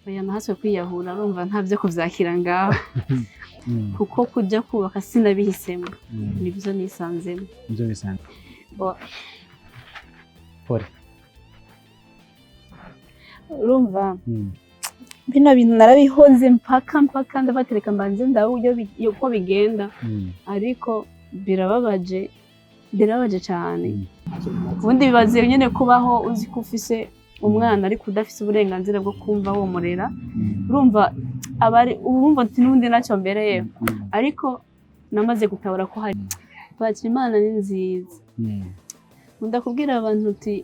Oya, nahaswe kwiyahura. Urumva nta byo kuvyakira ngaho, kuko kujya kubaka sinabihisemo, nibyo nisanzemo. Nibyo bisanzwe. Pole. Urumva, bino bintu narabihoze mpaka mpaka ndabatereka, mbanze ndabe uburyo uko bigenda, ariko birababaje, birababaje cyane. Ubundi bibaze nyine kubaho uzi ko ufise umwana ariko udafise uburenganzira bwo kumva womurera. Urumva abari urumva ati n'ubundi ntacyo mbereyeho, ariko namaze gutabura ko hari kwakira. Imana ni nziza. Nkunda kubwira abantu uti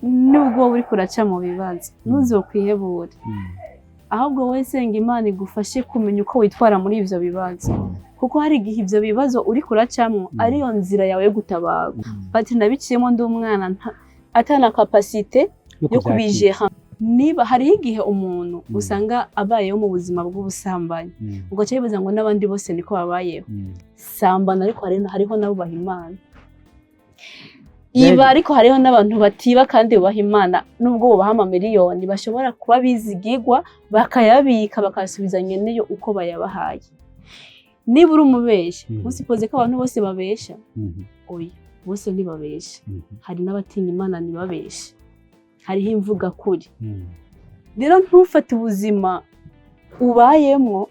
nubwo wowe uriko uraca mu bibazo, ntuzokwihebure, ahubwo wowe senga Imana igufashe kumenya uko witwara muri ivyo bibazo, kuko hari igihe ivyo bibazo uriko uracamwo ariyo nzira yawe yo gutabarwa. Bati nabiciyemo ndi umwana atana capacité yo kuvyakira. Kubijera. Niba hariho igihe umuntu usanga abayeho mu buzima bw'ubusambanyi, ugaca wibaza ngo n'abandi bose niko babayeho. Sambana, ariko hariho n'abubaha Imana. Iba, ariko hariho n'abantu batiba kandi bubaha Imana. Nubwo bubaha amamiliyoni, bashobora kuba bizigigwa bakayabika, bakayasubiza nyeneyo uko bayabahaye. Niba uri umubeshyi, ntusipoze ko abantu bose babesha. Oya, bose ntibabesha. Hari n'abatinya Imana ntibabeshe, hariho imvuga kuri. Rero ntufate ubuzima ubayemwo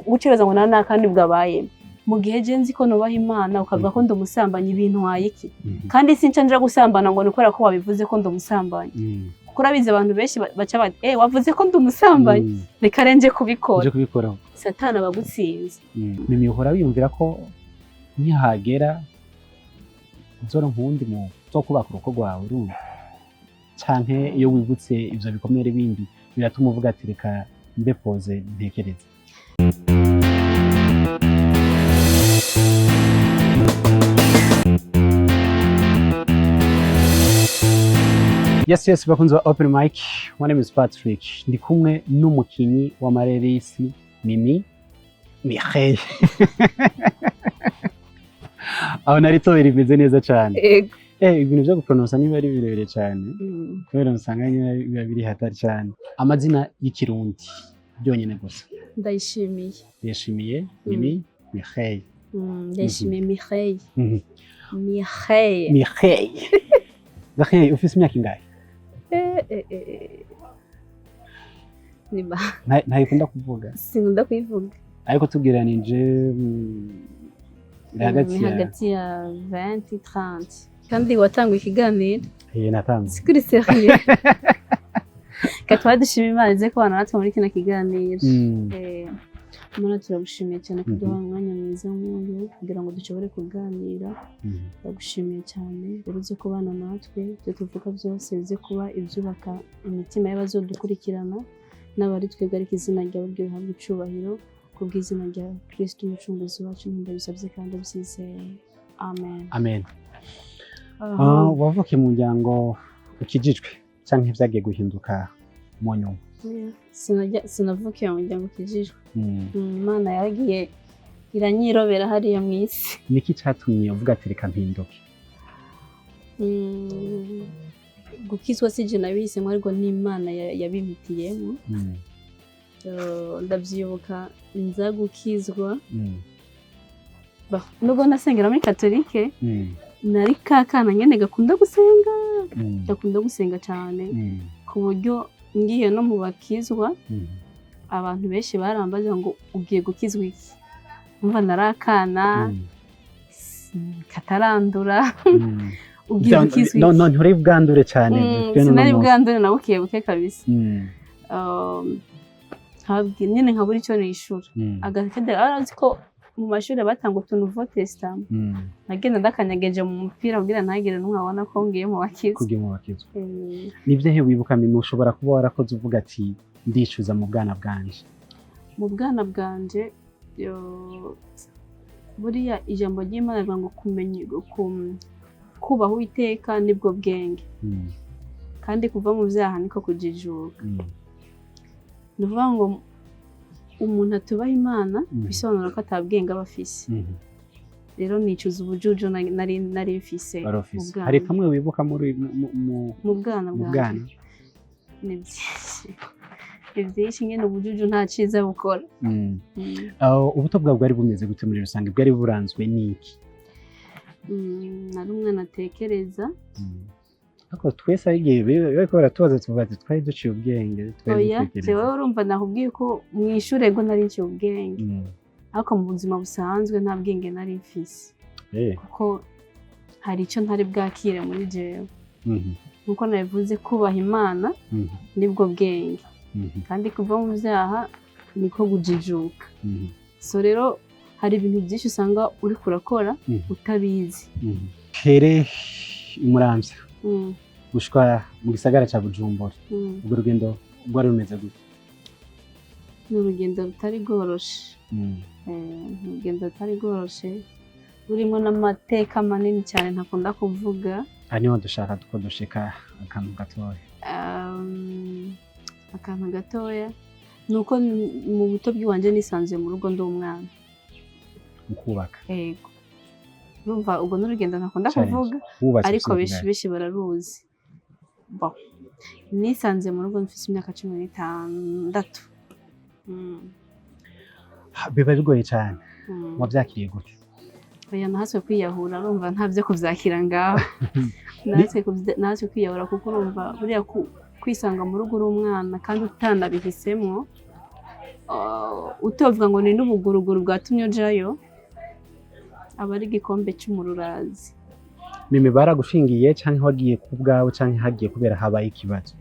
gucuruza ngo nta kandi bwabayemo, mu gihe je nzi ko nubaha Imana, ukavuga ko ndi umusambanyi, ibintu iki? Kandi sinca nja gusambana ngo ni kubera ko wabivuze ko ndi umusambanyi, kuko urabizi abantu benshi baca bati: "Eh, wavuze ko ndi umusambanyi, reka renje kubikora." Uje kubikoraho. Satani aba agutsinze. Mimi, uhora wiyumvira ko nihagera uzoronka uwundi muntu uzokubaka urugo rwawe, urumva? Canke iyo wibutse ivyo bikomere bindi biratuma uvuga ati: "Reka mbe pose ntekereze"? Yes, bakunzi ba Open Mic, my name is Patrick. Ndi kumwe n'umukinyi w'amarerisi Mimi Mireille. Aho naritoye rimeze neza cyane. Ego. Ibintu byo guprononsa niba ari birebire cyane, kubera usanga nyine biba biri hatari cyane. Amazina y'Ikirundi byonyine gusa. Ndayishimiye. Yashimiye Mimi Mireille. Ndayishimiye Mireille. Mireille. Mireille. Mireille, ufise imyaka ingahe? Eh, eh, eh. Niba Ntayikunda kuvuga. Sinkunda kuyivuga. Ariko tugereranije, iri hagati Ni ya hagati ya 20 30. Kandi watanga ikiganiro. Natanze. Sikuri sérieux. Katwa dushima Imana ize kubana natwe muri kino kiganiro. Mana, turagushimiye cyane kuduha umwanya mwiza nk'uyu kugira ngo dushobore kuganira. Turagushimiye cyane rero, uze kubana natwe, ibyo tuvuga byose bize kuba ibyubaka imitima y'abazodukurikirana n'abari twebwe, ariko izina ryawe ryo rihabwe icubahiro, kubw'izina rya Kristo Umucunguzi wacu ndabisabye kandi byizeye, amen. Amen. Aha. Wavukiye mu muryango ukijijwe canke vyagiye guhinduka mu nyuma? Oya, sinavukiye mu muryango ukijijwe. Imana yaragiye iranyirobera hariya mu isi. Niki catumye uvuga ati: "Reka mpinduke"? Gukizwa si je nabihisemo, ariko n'Imana yabimpitiyemo. Ndavyibuka nza gukizwa, nubwo nasengera muri katolike, nari ka kana nyene gakunda gusenga, gakunda gusenga cyane, ku buryo ngiye no mu bakizwa, abantu benshi barambaza ngo: "Ugiye gukizwa iki?" Umva, nari akana katarandura. "Ugiye gukizwa No, iki?" no, nturi bwandure cyane. Twe n'uno Sinari munsi. bwandure na buke buke kabisa. Nyine nkabura icyo nishura. Agakede arazi ko mu mashuri batanga utuntu nouveau testament, nagenda ndakanyageje mu mupira kugira ntagire n'umwe abona ko ngiye mu bakizwa. Kugira mu bakizwa. Nivyo he wibuka, Mimi, ushobora kuba warakoze uvuga ati: "Ndicuza mu bwana bwanje"? Mu bwana bwanje, buriya ijambo ry'Imana rivuga ngo kumenya kubaha Uwiteka nibwo bwenge, kandi kuva mu byaha niko kujijuka. Ni ukuvuga ngo umuntu atubaha Imana, bisobanura ko atabwenge aba afise. Rero nicuza ubujuju nari mfise Wari mu ufise. bwana. Hari kamwe wibuka muri mu Mu bwana mu bwanje? bwana. Ni byinshi. Ni byinshi nyine, ubujuju nta ciza bukora. Aho ubuto bwawe bwari bumeze gute muri rusange? Bwari buranzwe n'iki? Nari umwana atekereza. Ariko twese ari igihe bariko baratubaza, tuvuga ati twari duciye ubwenge, twari Oya. dutekereza. Jewe urumva nakubwiye ko mu ishure ngo nari nciye ubwenge, ariko mu buzima busanzwe nta bwenge nari mfise, kuko hari icyo ntari bwakire muri jewe. Nkuko nabivuze, kubaha Imana nibwo bwenge, kandi kuva mu byaha niko gujijuka. So rero hari ibintu byinshi usanga uriko urakora utabizi. Here imuramvya gushika mu gisagara ca Bujumbura, urwo rugendo rwari rumeze gute? Ni urugendo rutari rworoshe. Ni urugendo rutari rworoshe, rurimo n'amateka manini cyane ntakunda kuvuga. Aha niho dushaka ko dushika akantu gatoya. Akantu gatoya ni uko mu buto bw'iwanje nisanzuye mu rugo ndi umwana. Mu kubaka. Yego, urumva ubwo n'urugendo ntakunda Challenge. kuvuga. Wubatse Ariko ufise benshi ingahe? benshi bararuzi. Bon, nisanze mu rugo mfise imyaka 16. Biba bigoye cyane. Wabyakiriye gute? Oya, nahatswe kwiyahura. Urumva nta byo kuvyakira ngaho. Nahatswe kwiyahura kuko urumva buriya kwisanga mu rugo uri umwana kandi utanabihisemwo, utovuga ngo ni n'ubuguruguru bwatumye ujayo, aba ari igikombe cy'umururazi. Mimi, baragushingiye canke wagiye ku bwawe, canke hagiye kubera habaye ikibazo?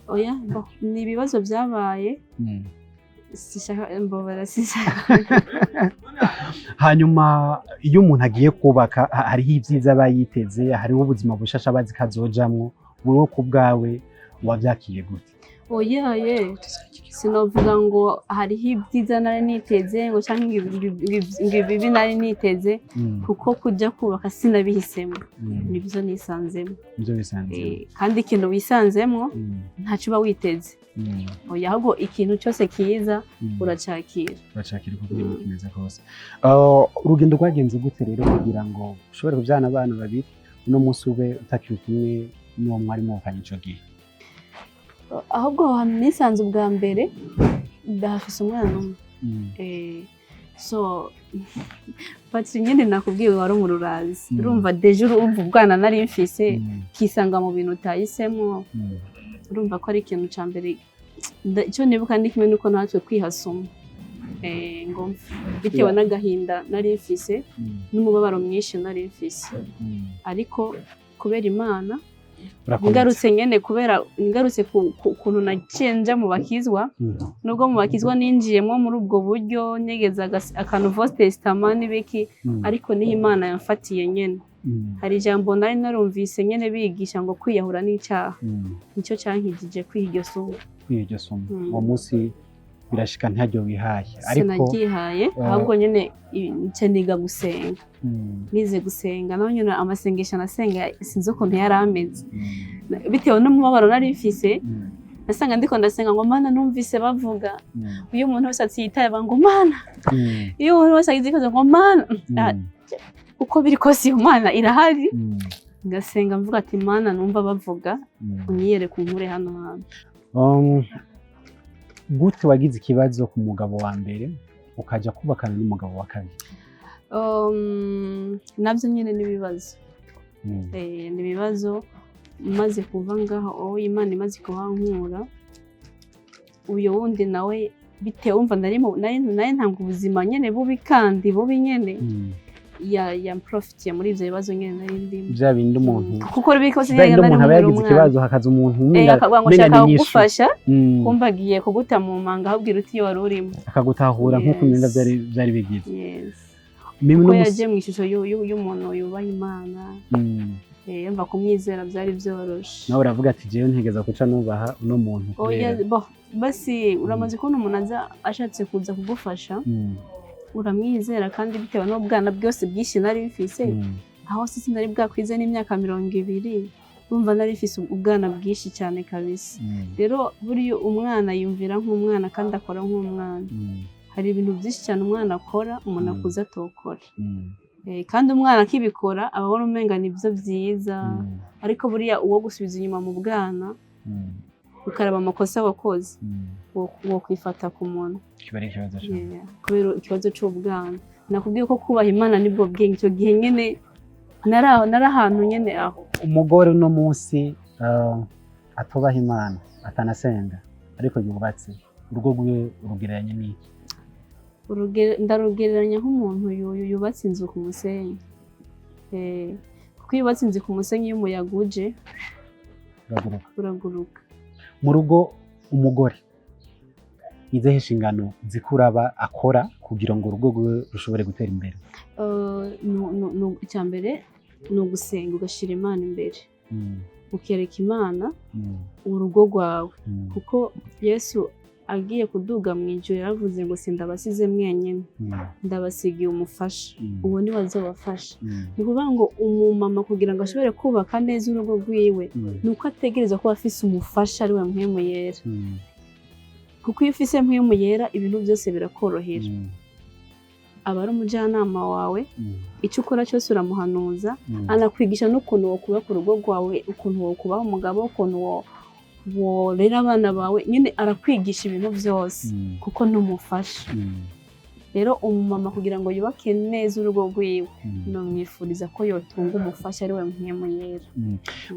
Oya, bo, ni ibibazo byabaye. Sishaka mbobara, sishaka. Hanyuma iyo umuntu agiye kubaka, hariho ibyiza aba yiteze, hariho ubuzima bushasha aba azi ko azojamwo. Wowe ku bwawe wavyakiriye gute? Oya ye, sinovuga ngo hariho ibyiza nari niteze ngo canke ngo ibibi nari niteze, kuko kujya kubaka sinabihisemo. Nibyo nisanzemo. Nivyo bisanzwe. Kandi ikintu wisanzemo ntacyo uba witeze. Oya, ahubwo ikintu cyose kiza uracakira. Uracakira uko ibintu kimeze kose. Urugendo rwagenze gute rero kugira ngo ushobore kubyana abana babiri, uno munsi ube utakiri kumwe n'uwo mwari muvukanye ico gihe? Ahubwo aho hantu nisanze ubwa mbere ndahafise umwana umwe. So but nyine nakubwiye, wari umururazi. Urumva déjà urumva ubwana nari mfise, kisanga mu bintu utahisemo. Urumva ko ari ikintu ca mbere. Icyo nibuka ni kimwe nuko natwe kwihasuma, ngo mpfe bitewe n'agahinda nari mfise n'umubabaro mwinshi nari mfise. Ariko kubera Imana Urakomeza. ngarutse nyene, kubera ngarutse ku kuntu naciye nja mu bakizwa. Nubwo mu bakizwa ninjiyemo muri ubwo buryo nyegeza akantu nouveau testament n'ibiki, ariko niho Imana yamfatiye nyene. Hari ijambo nari narumvise nyene bigisha ngo kwiyahura n'icyaha. Nicyo cyankijije kwiha iryo somo. Kwiha iryo somo. Uwo munsi birashika ntaryo wihaye, ariko Sinaryihaye, ahubwo nyene nca niga gusenga. Nize gusenga naho nyene amasengesho nasenga sinzi ukuntu yari ameze. Bitewe n'umubabaro nari mfise, nasanga ndiko ndasenga ngo: "Mana, numvise bavuga iyo umuntu wese atitaye ngo Mana, iyo umuntu wese agize ikibazo ngo Mana." Ah, uko biri kose iyo Mana irahari. Ngasenga mvuga ati: "Mana, numva bavuga, unyiyereke, unkure hano hantu." Gute wagize ikibazo ku mugabo wa mbere ukaja kubakana n'umugabo wa kabiri? Nabyo nyine n'ibibazo. Ni ibibazo. Maze kuva ngaho, oh, Imana imaze kuhankura, uyo wundi nawe bitewe wumva nari ntanga ubuzima nyene bubi kandi bubi nyene. Yamprofitiye muri ivyo bibazo nyene nari ndimo. Bya bindi umuntu Kuko biri kose bya bindi nari umuntu aba nkiri yagize umwana. ikibazo, hakaza umuntu umenga Akavuga ngo umenga shaka ni inyishu. kugufasha, kumva agiye kuguta mu manga, ahubwira uti iyo wari urimo. Akagutahura nk'uko imyenda byari bigize. Yes. Mimi Kuko no yaje mu ishusho y'umuntu yubaha Imana. Yumva kumwizera byari byoroshe. Nawe uravuga ati jewe ntegeza guca nubaha uno muntu Oya, kubera bo basi uramaze kubona umuntu aza ashatse kuza kugufasha, uramwizera. Kandi bitewe n'ubwana bwose bwinshi nari mfise, aho sisi nari bwakwize n'imyaka 20, urumva nari mfise ubwana bwinshi cyane kabisa. Rero buriya umwana yumvira nk'umwana kandi akora nk'umwana. Hari ibintu byinshi cyane umwana akora umuntu akuze atokora. Kandi umwana akibikora aba abona umenga nibyo byiza, ariko buriya uwo gusubiza inyuma mu bwana. Ukaraba amakosa wakoze, wo kwifata ku muntu. Kiba ari ikibazo cyane. Yeah, kubera ikibazo c'ubwana. Nakubwiye ko kubaha Imana nibwo bwenge. Icyo gihe nyene nari aho, nari ahantu nyene aho. Umugore uno munsi atubaha Imana, atanasenga, ariko yubatse urugo rwiwe, urugereranya n'iki? Ndarugereranya nk'umuntu yubatse inzu ku musenyi. Kuko iyo yubatse inzu ku musenyi, iyo umuyaga uje, uraguruka. Uraguruka. Mu rugo umugore izihe nshingano zikuraba akora kugira ngo urugo rwiwe rushobore gutera imbere? Icya mbere ni ugusenga, ugashyira Imana imbere, ukereka Imana urugo rwawe, kuko Yesu agiye kuduga mu ijuru yaravuze ngo: "Sindabasize mwenyine, ndabasigiye umufasha." Uwo niwe azobafasha. Ni ukuvuga ngo umumama kugira ngo ashobore kubaka neza urugo rwiwe, ni uko ategereza kuba afise umufasha, ari we Mpwemu Yera, kuko iyo ufise Mpwemu Yera ibintu byose birakorohera. Aba ari umujyanama wawe, icyo ukora cyose uramuhanuza, anakwigisha n'ukuntu wokubaka urugo rwawe, ukuntu wokubaha umugabo, ukuntu worera abana bawe. Nyine arakwigisha ibintu byose, kuko ni umufasha. Rero umumama kugira ngo yubake neza urugo rwiwe, nomwifuriza ko yotunga umufasha, ari we Mpwemu Yera.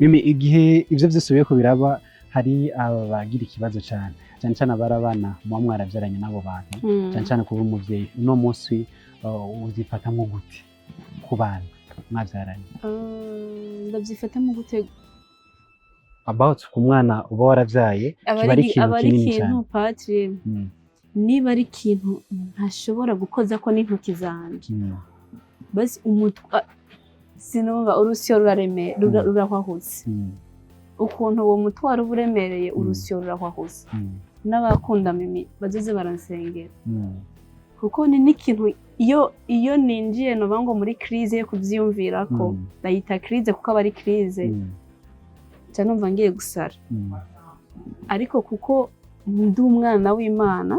Mimi, igihe ivyo vyose biriko biraba, hari abagira ikibazo cyane cyane cyane abari abana muba mwaravyaranye n'abo bantu, cyane cyane kuba umuvyeyi uno munsi, uzifatamwo gute ku bana mwavyaranye? Ndavyifatamo gute? About ku mwana uba waravyaye, aba kiba ari ikintu aba ari kinini ikintu cyane. Patri, niba ari ikintu ntashobora gukozako n'intoki zanje, basi umutwe sinumva urusyo rurahwahutse. Ukuntu uwo mutwaro uba uremereye, urusyo rurahwahutse. N'abakunda Mimi bazoze baransengera, kuko ni n'ikintu iyo ninjiye noba ngo muri crise yo kuvyiyumvira ko ndayita crise, kuko aba ari crise, nca numva ngiye gusara. Ariko kuko ndi umwana w'Imana,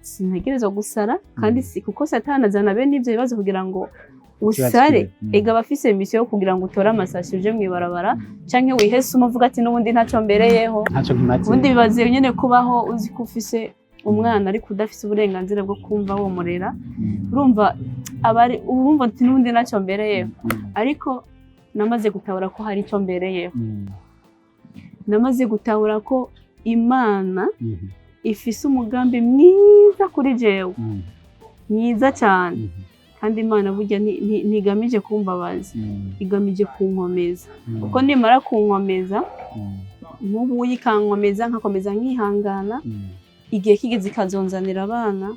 sintegerezwa gusara kandi si kuko Satani azana bene ivyo bibazo kugira ngo usare. Ega aba afise mission yo kugira ngo utore amasashi uje mw'ibarabara, canke wihese umuvuga ati: "N'ubundi ntaco mbereyeho." Ntacyo nkimaze. Ubundi bibaze nyene kubaho uzi ko ufise umwana ariko udafise uburenganzira bwo kumva womurera. Urumva abari ubumva ati: "N'ubundi ntacyo mbereyeho." Ariko namaze gutahura ko hari icyo mbereyeho. Namaze gutahura ko Imana ifise umugambi mwiza kuri jewe, mwiza cyane. Kandi Imana burya ntigamije kumbabaza, igamije kunkomeza, kuko nimara kunkomeza, nk'ubu ikankomeza nkakomeza nkihangana, igihe kigeze ikazonzanira abana,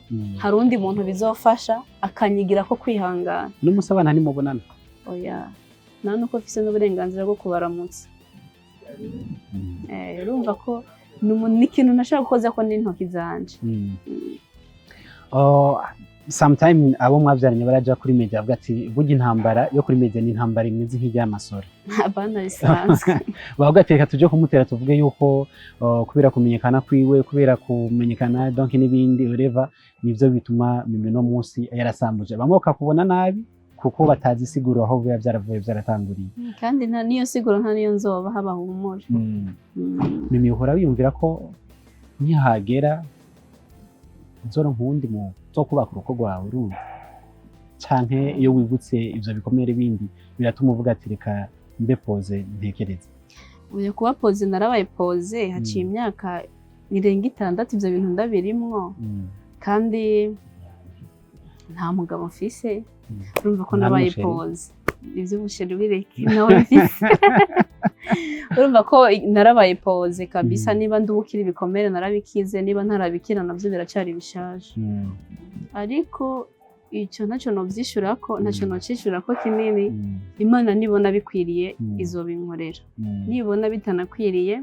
hari undi muntu bizofasha akanyigira ko kwihangana. N'umunsi abana ntimubonana? Oya, nta nuko mfise n'uburenganzira bwo kubaramutsa. Urumva ko ni ikintu nashaka gukoza ko n'intoki zanje. Oh, sometime abo mwabyaranye baraja kuri media bavuga ati: "Burya intambara yo kuri media ni intambara imeze nk'iry'amasoro." Abana bisanzwe. Bavuga ati: "Reka tuje kumutera tuvuge yuko kubera kumenyekana kwiwe, kubera kumenyekana donc n'ibindi whatever, nivyo bituma Mimi no munsi yarasambuje." Bamwe bakakubona nabi kuko batazi isiguro aho biba byaravuye, byaratanguriye. Kandi nta niyo siguro, nta niyo nzoba haba humure. Mimi, uhora wiyumvira ko nihagera uzoronka uwundi mu zo kubaka urugo rwawe, urumva, canke iyo wibutse ivyo bikomere bindi biratuma uvuga ati: "Reka mbe pose ntekereze"? Oya, kuba posée narabaye posée, haciye imyaka irenga 6 ivyo bintu ndabirimwo, kandi nta mugabo mfise. Urumva ko Nta nabaye n'umuchéri? posée. Ivy'umuchéri bireke, nawe mfise. Urumva ko narabaye posée kabisa. Niba ndubukira ibikomere narabikize, niba ntarabikira navyo biracari bishaje. Ariko icyo ntacyo novyishurako, ntacyo nocishurako kinini. Imana nibona bikwiriye, izobinkorera. Nibona bitanakwiriye.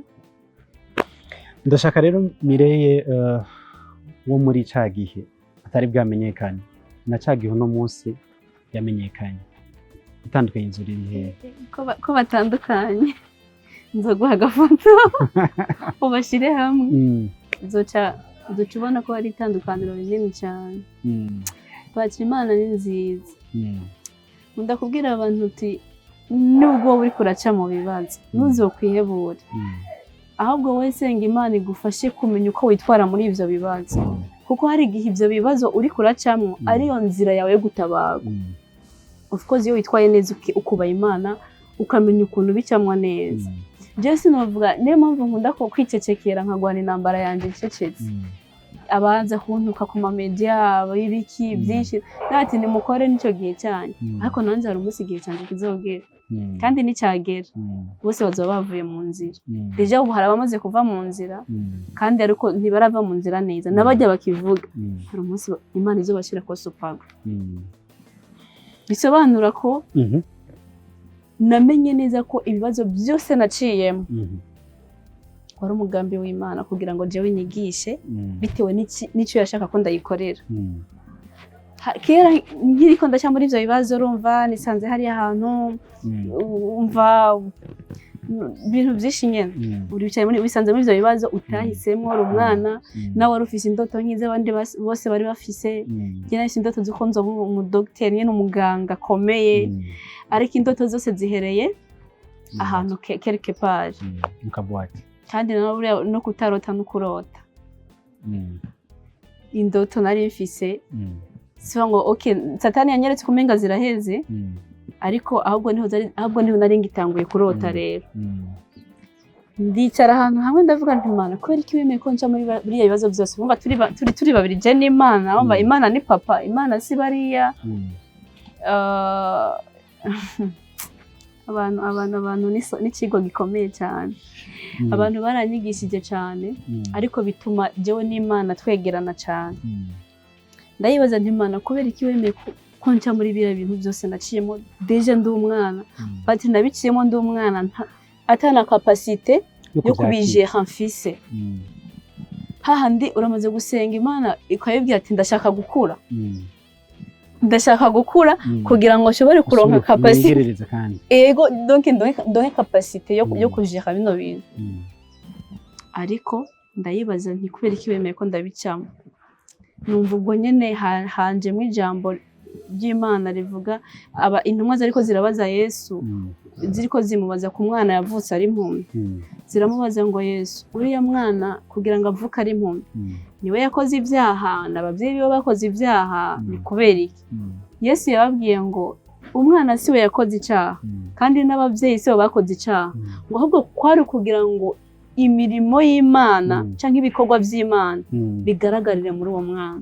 Ndashaka rero Mireye wo muri ca gihe atari bwamenyekane na ca gihe uno munsi yamenyekanye, itandukanye inzu riri hehe? Ko batandukanye, nzoguha agafoto ubashire hamwe. Uzoca ubona ko hari itandukaniro rinini cyane. Kwakira Imana ni nziza. Nkunda kubwira abantu uti: "Nubwo wowe uriko uraca mu bibazo, ntuzokwihebure." Ahubwo wowe senga Imana igufashe kumenya uko witwara muri ivyo bibazo, kuko hari igihe ivyo bibazo uriko uracamwo ariyo nzira yawe yo gutabarwa. Of course, iyo witwaye neza, ukubaha Imana, ukamenya ukuntu bicamwa neza. Jewe sinovuga, niyo mpamvu nkunda ko kwicecekera, nkagwana intambara yanjye ncecetse. Abaza kuntuka ku ma media ibiki byinshi, nati nimukore, nicyo gihe cyanyu. Ariko nanjye hari umunsi igihe cyanjye kizogera, kandi nicyagera bose bazaba bavuye mu nzira. Déjà ubu hari abamaze kuva mu nzira, kandi ariko ntibarava mu nzira neza, n'abajya bakivuga. Hari umunsi Imana izobashyira ko supago. Bisobanura ko namenye neza ko ibibazo byose naciyemo wari umugambi w'Imana kugira ngo jewe nyigishe, bitewe n'icyo yashaka ko ndayikorera. Kera nkiriko ndaca muri ivyo bibazo, urumva nisanze hariya hantu, umva ibintu byinshi nyene. Uricaye muri, wisanze muri ivyo bibazo utahisemo, uri umwana, nawe wari ufise indoto nk'iz'abandi bose bari bafise. Njye nafise indoto z'uko nzoba umudogiteri nyene, umuganga akomeye, ariko indoto zose zihereye ahantu quelque part. Mu kabwati. Kandi nawe buriya no kutarota no kurota. Indoto nari mfise, siba ngo okay, Satani yanyeretse ko umenga ziraheze, ariko ahubwo niho zari, ahubwo niho nari ngitanguye kurota. Rero ndicara ahantu hamwe, ndavuga nti: "Imana, kubera iki wemeye ko nca muri biriya bibazo byose?" Wumva turi babiri, je n'Imana. Wumva Imana ni papa, Imana si bariya. Abantu n'ikigwa gikomeye cyane. Abantu baranyigishije cyane, ariko bituma jewe n'Imana twegerana cyane. Ndayibaza nti: "Imana, kubera iki wemeye ko nca muri biriya bintu byose naciyemo déjà ndi umwana?" Bati nabiciyemo ndi umwana, atana capacité yo kuvyakira. Kubijera mfise. Hahandi uramaze gusenga Imana ikayibwira ati: "Ndashaka gukura, ndashaka gukura kugira ngo nshobore kuronka Usubire capacité." Mwigerereze kandi. Ego, donc ndonke capacité yo kujera bino bintu. Ariko ndayibaza nti: "Kubera iki wemeye ko ndabicamo?" Numva ubwo nyene hanjemwo ijambo ry'Imana rivuga aba intumwa zariko zirabaza Yesu, ziriko zimubaza ku mwana yavutse ari impumyi. Ziramubaza ngo: "Yesu, uriya mwana kugira ngo avuke ari impumyi, niwe yakoze ibyaha, n'ababyeyi biwe bakoze ibyaha? Ni kubera iki?" Yesu yababwiye ngo umwana si we yakoze icyaha, kandi n'ababyeyi si bo bakoze icyaha, ngo ahubwo kwari kugira ngo imirimo y'Imana cyangwa ibikorwa by'Imana bigaragarire muri uwo mwana,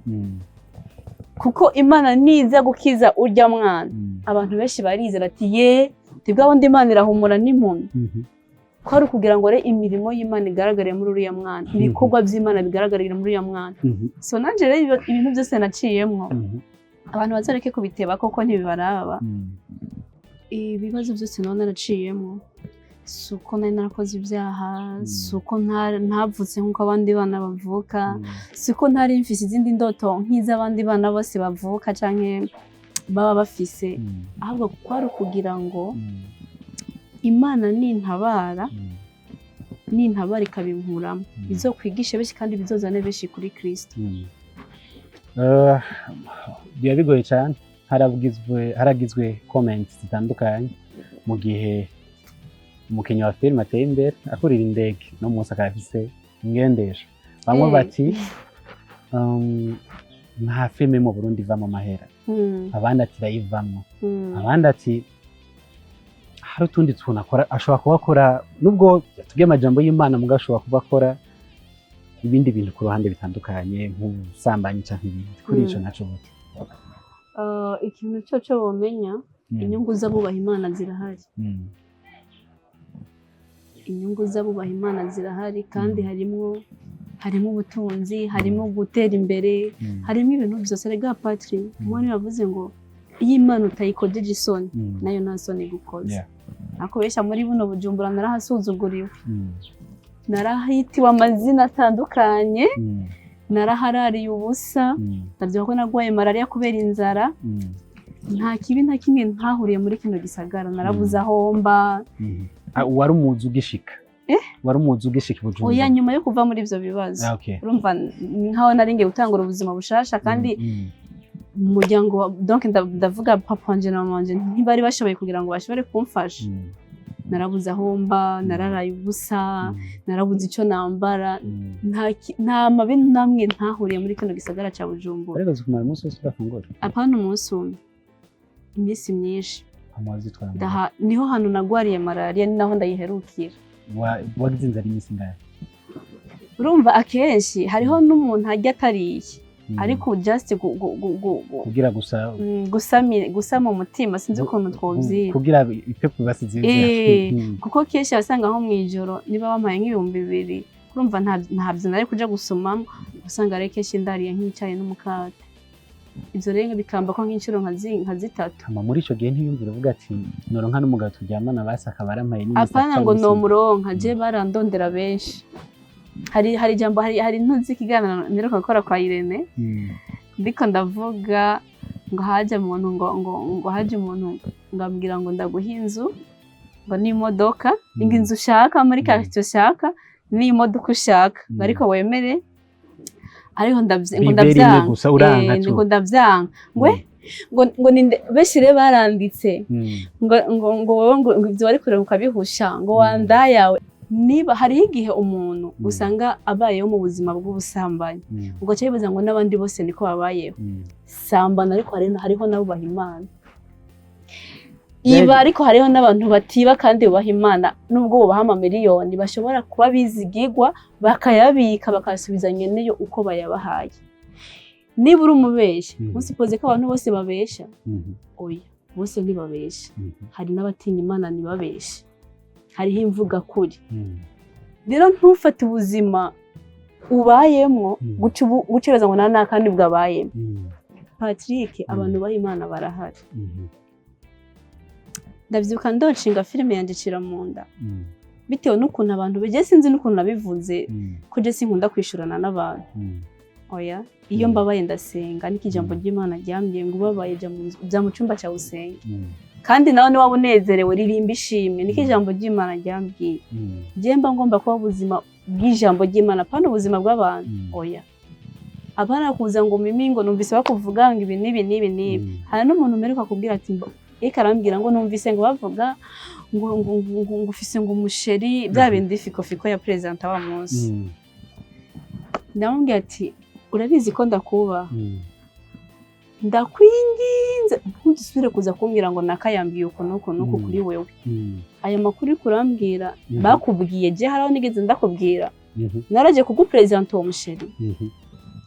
kuko Imana niza gukiza urya mwana, abantu benshi barizera ati: "Ye, tibwa bundi Imana irahumura n'impumyi." Kwari ukugira ngo rero imirimo y'Imana igaragarire muri uriya mwana, ibikorwa by'Imana bigaragarire muri uriya mwana. So nanjye rero ibintu byose naciyemwo, abantu bazareke kubiteba koko ntibibaraba. Ibibazo byose naba naraciyemo, si uko nari narakoze ibyaha, si uko ntavutse nk'uko abandi bana bavuka, si uko ntari mfise izindi ndoto nk'iz'abandi bana bose bavuka canke baba bafise, ahubwo kwari ukugira ngo Imana nintabara, nintabara ikabinkuramo, bizokwigishe benshi kandi bizozane benshi kuri Kristo. Biba bigoye cyane. Haragizwe comments zitandukanye mu gihe umukinnyi wa filime ateye imbere, akurira indege, no munsi akaba afise ingendesha. Bamwe bati nta filime mu Burundi ivamo amahera, abandi ati irayivamwo, abandi ati hari utundi tuntu akora, ashobora kuba akora, nubwo yatubwiye amajambo y'Imana, mugabo ashobora kuba akora ibindi bintu ku ruhande bitandukanye nk'ubusambanyi canke ibindi. Kuri ico naco gute? Ikintu cyo cyo bomenya, inyungu z'abubaha Imana zirahari. Inyungu z'abubaha Imana zirahari, kandi harimo ubutunzi, harimo gutera imbere, harimo ibintu byose. Rega patri, umwami yavuze ngo iyo Imana utayikojeje isoni, nayo nta soni igukoze. Akubesha, muri buno Bujumbura narahasuzuguriwe, narahitiwe amazina atandukanye, naraharariye ubusa. Ndavyibuka ko nagwaye malariya kubera inzara. Nta kibi nta kimwe ntahuriye muri kino gisagara. Narabuze aho mba. Ah, wari umuzi ugishika? Eh? Wari umuzi ugishika i Bujumbura? Oya, nyuma yo kuva muri ivyo bibazo. Ah, okay. Urumva ni nkaho nari ngiye gutangura ubuzima bushasha, kandi umuryango donc ndavuga papa wanje na mama wanje ntibari bashoboye kugira ngo bashobore kumfasha. Narabuze aho mba, nararaye ubusa, narabuze icyo nambara. Nta mabi namwe ntahuriye muri kino gisagara cya Bujumbura. Ariko zikumara umunsi wose udafungura? Apana umunsi umwe, iminsi myinshi. Hama wazitwara mu Ndaha niho hantu nagwariye malariya, ni naho ndayiherukira. Wagize inzara iminsi ingahe? Urumva, akenshi hariho n'umuntu arya atariye, ariko just Kugira gusa gusama umutima, sinzi ukuntu twovyita. Kugira ipepu basize. Kuko kenshi wasanga nko mw'ijoro niba bampaye nk'2000, urumva ntabyo nari kuja gusomamo, usanga rero kenshi ndariye nk'icayi n'umukate. Ivyo rero bikamba ko nk'inshuro nka zitatu. Hama muri ico gihe ntiyumvira uvuga ati noronka n'umugabo turyamana, basi akaba arampaye n'iminsi Apana atanu ngo gusa. Nomuronka, je barandondera benshi. Hari ijambo, hari ntuzi ikiganiro mperuka gukora kwa Irene, ndiko ndavuga ngo haje umuntu ngo haje umuntu ngo ambwira ngo ndaguha inzu, ngo n'imodoka, ngo inzu ushaka muri quartier ushaka n'imodoka ushaka, ariko wemere, ariko ngo Bibere imwe ndavyanga. Gusa uranka tu. Ngo ndavyanga, ngwe ngo ninde, benshi rero baranditse ngo wowe ngo ivyo wari kureba ukabihusha, ngo wandayawe. Niba hariho igihe umuntu usanga abayeho mu buzima bw'ubusambanyi, ugaca wibaza ngo n'abandi bose niko babayeho. Sambana, ariko hariho n'abubaha Imana. Iba, ariko hariho n'abantu batiba kandi bubaha Imana, nubwo bubaha amamiliyoni, bashobora kuba bizigigwa bakayabika, bakayasubiza nyeneyo uko bayabahaye. Niba uri umubeshi, usipoze ko abantu bose babesha? Oya, bose ntibabesha. Hari n'abatinya Imana ntibabeshe, hariho imvuga kuri. Rero ntufate ubuzima ubayemwo gucuruza ngo nta n'akandi bwabayemo. Patrick, abantu baha Imana barahari. Ndavyibuka ndonshinga filime yanje icira mu nda, bitewe n'ukuntu abantu beje, sinzi n'ukuntu nabivuze, ko je sinkunda kwishurana n'abantu. Oya, iyo mbabaye ndasenga, niko ijambo ry'Imana ryambwiye ngo ubabaye jya mu cyumba cyawe usenge, kandi nawe niwaba unezerewe ririmba ishimwe, niko ijambo ry'Imana ryambwiye. Je mba ngomba kuba ubuzima bw'ijambo ry'Imana, apana ubuzima bw'abantu. Oya, apana kuza ngo Mimi, ngo numvise bakuvuga ngo ibi n'ibi n'ibi n'ibi. Hari n'umuntu mperuka kubwira ati reka, arambwira ngo numvise ngo bavuga ngo ufise ngo umuchéri, bya bindi fiko fiko ya perezida wa munsi. Ndamubwira ati urabizi ko ndakubaha, ndakwinginze ntudusubire kuza kumbwira ngo nakayambwiye uku n'uku n'uku kuri wewe. Aya makuru uri kurambwira, bakubwiye, je haraho nigeze ndakubwira? Naraje kuguperezanta uwo muchéri?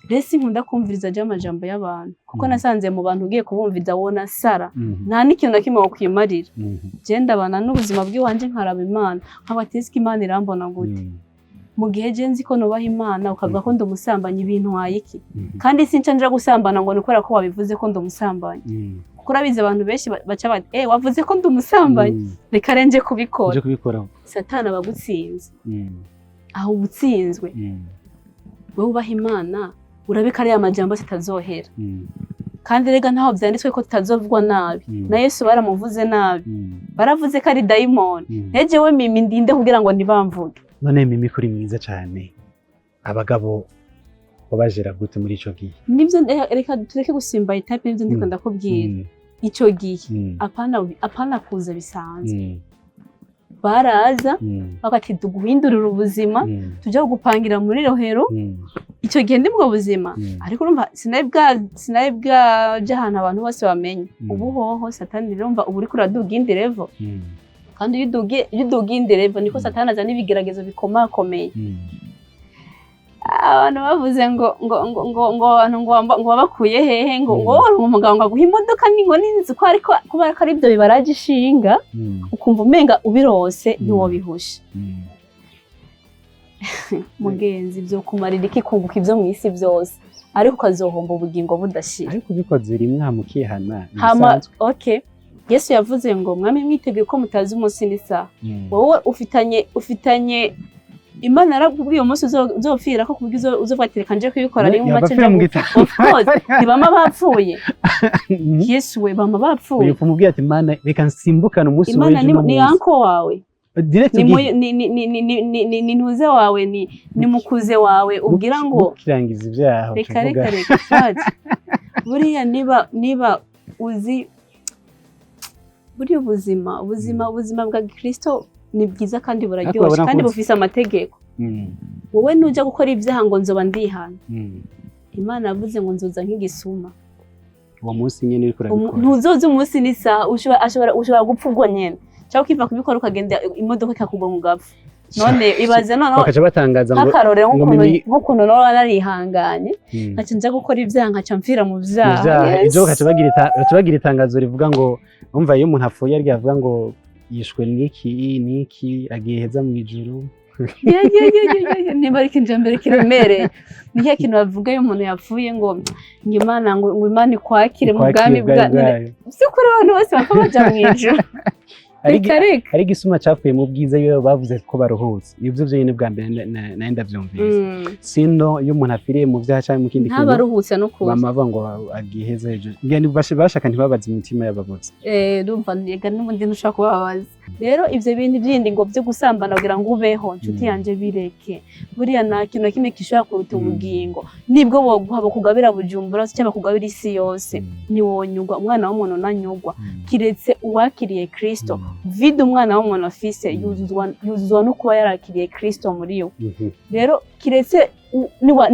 Rero sinkunda kumviriza je amajambo y'abantu, kuko nasanze mu bantu ugiye kubumviza wona sara, nta n'ikintu na kimwe wokwimarira. Je ndabana n'ubuzima bw'iwanje, nkaraba Imana, nkaba ati ese Imana irambona gute? Mu gihe je nzi ko nubaha Imana, ukavuga ko ndi umusambanyi, ibintu iki? Kandi sinca nja gusambana ngo ni kubera ko wabivuze ko ndi umusambanyi, kuko urabizi abantu benshi baca bati eh wavuze ko ndi umusambanyi, reka renje kubikora. Uje kubikoraho. Satani aba agutsinze aho, uba utsinzwe. Wowe ubaha Imana, urabika ariya majambo zitazohera. Kandi rega ntaho byanditswe ko tutazovugwa nabi. Na Yesu baramuvuze nabi, baravuze ko ari dayimoni. Ntejewe Mimi ndinde kugira ngo ntibamvuge? None Mimi, kuri mwiza cyane, abagabo wabajera gute muri ico gihe? Nibyo, reka tureke gusimba étape, nibyo ndiko ndakubwira. Ico gihe, apana apana kuza bisanzwe, baraza bagati tuguhindurira ubuzima, tujya gupangira muri Rohero. Icyo gihe ndi bwo buzima, ariko urumva sinari bwaje ahantu abantu bose bamenya. Ubu hoho satani, urumva ubu uriko uraduga indi level, kandi iyo uduga indi level niko satani azana ibigeragezo bikomakomeye. Abantu bavuze ngo abantu ngo wabakuye hehe, ngo wari umugabo ngo aguhe imodoka ngo n'inzu, ko ariko kubera ko ari ibyo bibaraje ishinga, ukumva umenga ubirose ntiwobihusha. Mugenzi, byo kumarira iki kunguka ibyo mu isi byose ariko ukazohomba ubugingo budashira? Ariko ubikoze rimwe hama ukihana, Hama ntibisanzwe. Okay, Yesu yavuze ngo mwami mwiteguye ko mutazi umunsi n'isaha. Wowe ufitanye Imana yarakubwiye umunsi uzopfira ko, kubwo uzovuga ati reka nje kubikora rimwe make Yabapfira mu nje. gitabo. Of course, ntibama bapfuye. Yesu we, bama bapfuye. Uyu kumubwira ati Mana, reka nsimbukane umunsi Imana w'ejo ni, uno ni munsi. anko wawe? Direct Ni, ugiye ni ntuze wawe, ni mukuze wawe ubwira ngo mukirangiza ibyaha. Reka. Uca uvuga, Reka reka, fati buriya niba uzi Buriya ubuzima bwa Kristo ni bwiza kandi buraryoshe, Ariko kandi urabona ko- bufise amategeko. Wowe nuja gukora ibyaha ngo nzoba ndihana, Imana yavuze ngo nzoza nk'igisuma. Uwo munsi nyene uriko urabikora. Ntuzoza umunsi n'isaha, ushobora gupfa ubwo nyene, cyangwa ukiva kubikora ukagenda, imodoka ikakugwa mu gapfa. None ibaze noneho Bakaca batangaza ngo nk'akarorero, ngo nk'ukuntu Mimi- nk'ukuntu noba narihanganye, nkaca nja gukora ibyaha, nkaca mfira mu byaha. Ivyaha. Yes. Ivyo bakaca bagira itangazo rivuga ngo, umva, iyo umuntu apfuye arya avuga ngo yishwe n'iki n'iki, agiye heza mu ijuru. Ye, ye, ye, ye, ye, ye, nimba ariko mbere kiremereye ni cya kintu bavuga iyo umuntu yapfuye ngo Imana ngo Imana ikwakire mu bwami Ikwakire bwa bwayo. By'ukuri abantu bose bapfa baja mu ijuru? Reka reka. Hari igisuma capfuye mu bwiza iyo bavuze ko baruhutse. Nibyo vyonyene bwa mbere nari ndavyumvise. Sino iyo umuntu apfiriye mu vyaha canke mu kindi kintu, Ntabaruhutse n'ukuri. bama bavuga ngo agiye heza hejuru. Ngira ni bashaka ntibabaze imitima y'ababuze. Ndumva ega n'ubundi ntushobora kubabaza. Rero ivyo bintu bindi ngo byo gusambana kugira ngo ubeho, nshuti yanje, bireke. Buriya nta kintu na kimwe gishobora kuruta ubugingo. Nibwo boguha, bakugabira Bujumbura cyangwa bakugabira isi yose, ntiwonyugwa. Umwana w'umuntu ntanyugwa kiretse uwakiriye Kristo. Vide umwana w'umuntu afise yuzuzwa no kuba yarakiriye Kristo muri we. Rero kiretse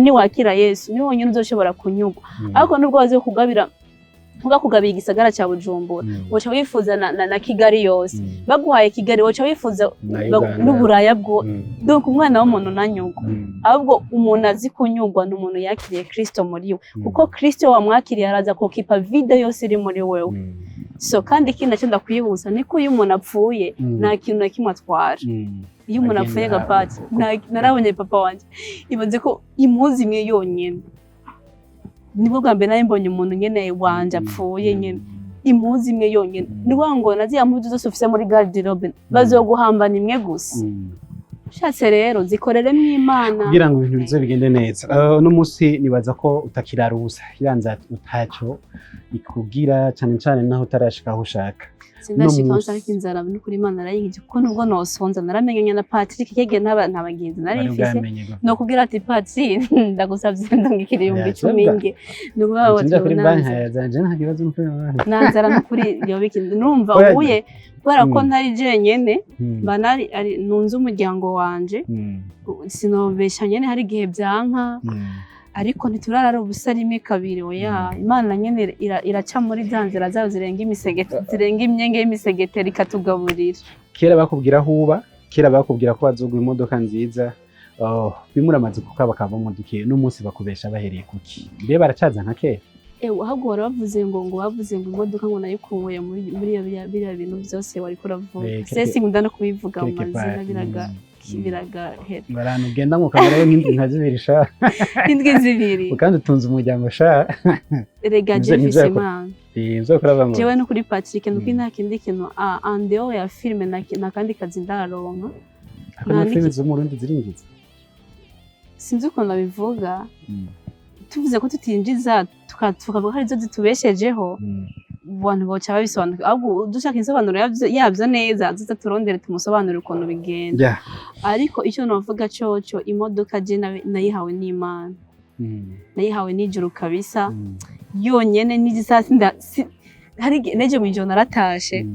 niwakira Yesu, niwe wonyine uzoshobora kunyugwa. Ariko nubwo baze kugabira, bakugabira igisagara cya Bujumbura, woca wifuza na Kigali yose. Baguhaye Kigali, woca wifuza Na Uganda. n'Uburaya bwo. Donc umwana w'umuntu ntanyugwa, ahubwo umuntu azi kunyugwa ni umuntu yakiriye Kristo muri we, kuko Kristo wamwakiriye araza kokipa vide yose iri muri wewe. So kandi ikindi nacyo ndakwibutsa ni ko iyo umuntu apfuye, nta kintu na kimwe atwara. Iyo umuntu apfuye, Agenda- gapati narabonye papa wanjye, ibaze ko impuzu imwe yonyine, nibwo bwa mbere nari mbonye umuntu nyene wanje apfuye nyene, impuzu imwe yonyine. Ni ukuvuga ngo na ziriya mpuzu zose ufise muri garde-robe bazoguhambana imwe gusa. Ushatse rero zikoreremo Imana. Kugira ngo ibintu bize bigende neza. Uno munsi nibaza ko utakirara ubusa, iranza utaco ikubwira, cane cane naho utarashika aho ushaka. Sindashika aho Uno nshaka. Inzara n'ukuri Imana arayinkije, kuko nubwo nosonza, naramenyanye na Patrick kege nta bagenzi nari Wari mfise bwamenye go. nokubwira ati: "Patrick, ndagusavye ndungikira ibihumbi Ya, icumi sebwa. nge." Ni ukuvuga ngo Nja kuri banki nta yazanje, nta kibazo mfite. Nta nzara n'ukuri yoba ikindi numva Oya, ubuye kubera ko ntari jenyene, mba nari nunze umuryango wanje. Sinobesha nyene, hari igihe byanka, ariko ntiturarara ubusa rimwe kabiri, oya. Imana nyene iraca muri za nzira zayo zirenga imisegete, zirenga imyenge y'imisegeteri, ikatugaburira. Kera bakubwira aho uba, kera bakubwira ko bazoguha imodoka nziza. Oh, bimwe uramaze kuko bakava mu duke n'umunsi bakubesha bahereye kuki? Mbe baracaza nka kera? Ewe, ahubwo wari bavuze ngo bavuze ngo imodoka ngo nayikuye muri biriya bintu byose wariko uravuga. Se sinkunda no kubivuga mu Quelque mazina. part. Biragahera. Ngo ahantu ugenda ngo ukamarayo nk'indwi nka zibiri sha. Indwi zibiri. Kandi utunze umuryango sha. Rega Nivyo je mfise nivyo Imana. Nivyo bakora bamwe. Jewe no kuri Patrick nuko nta kindi kintu en dehors ya filme nta kandi kazi ndaronka. Ariko Nta na filime zo mu Burundi zirinjiza. Sinzi ukuntu babivuga. Tuvuze ko tutinjiza, tukavuga ko arizo zitubeshejeho, abantu boca babisobanukirwa. Ahubwo dushaka insobanuro yabyo neza, tuza turondere tumusobanurire ukuntu bigenda. Ariko icyo novuga coco, imodoka je nayihawe n'Imana, nayihawe n'ijuru kabisa. Yonyene n'igisasi hari nejo mw'ijoro naratashe,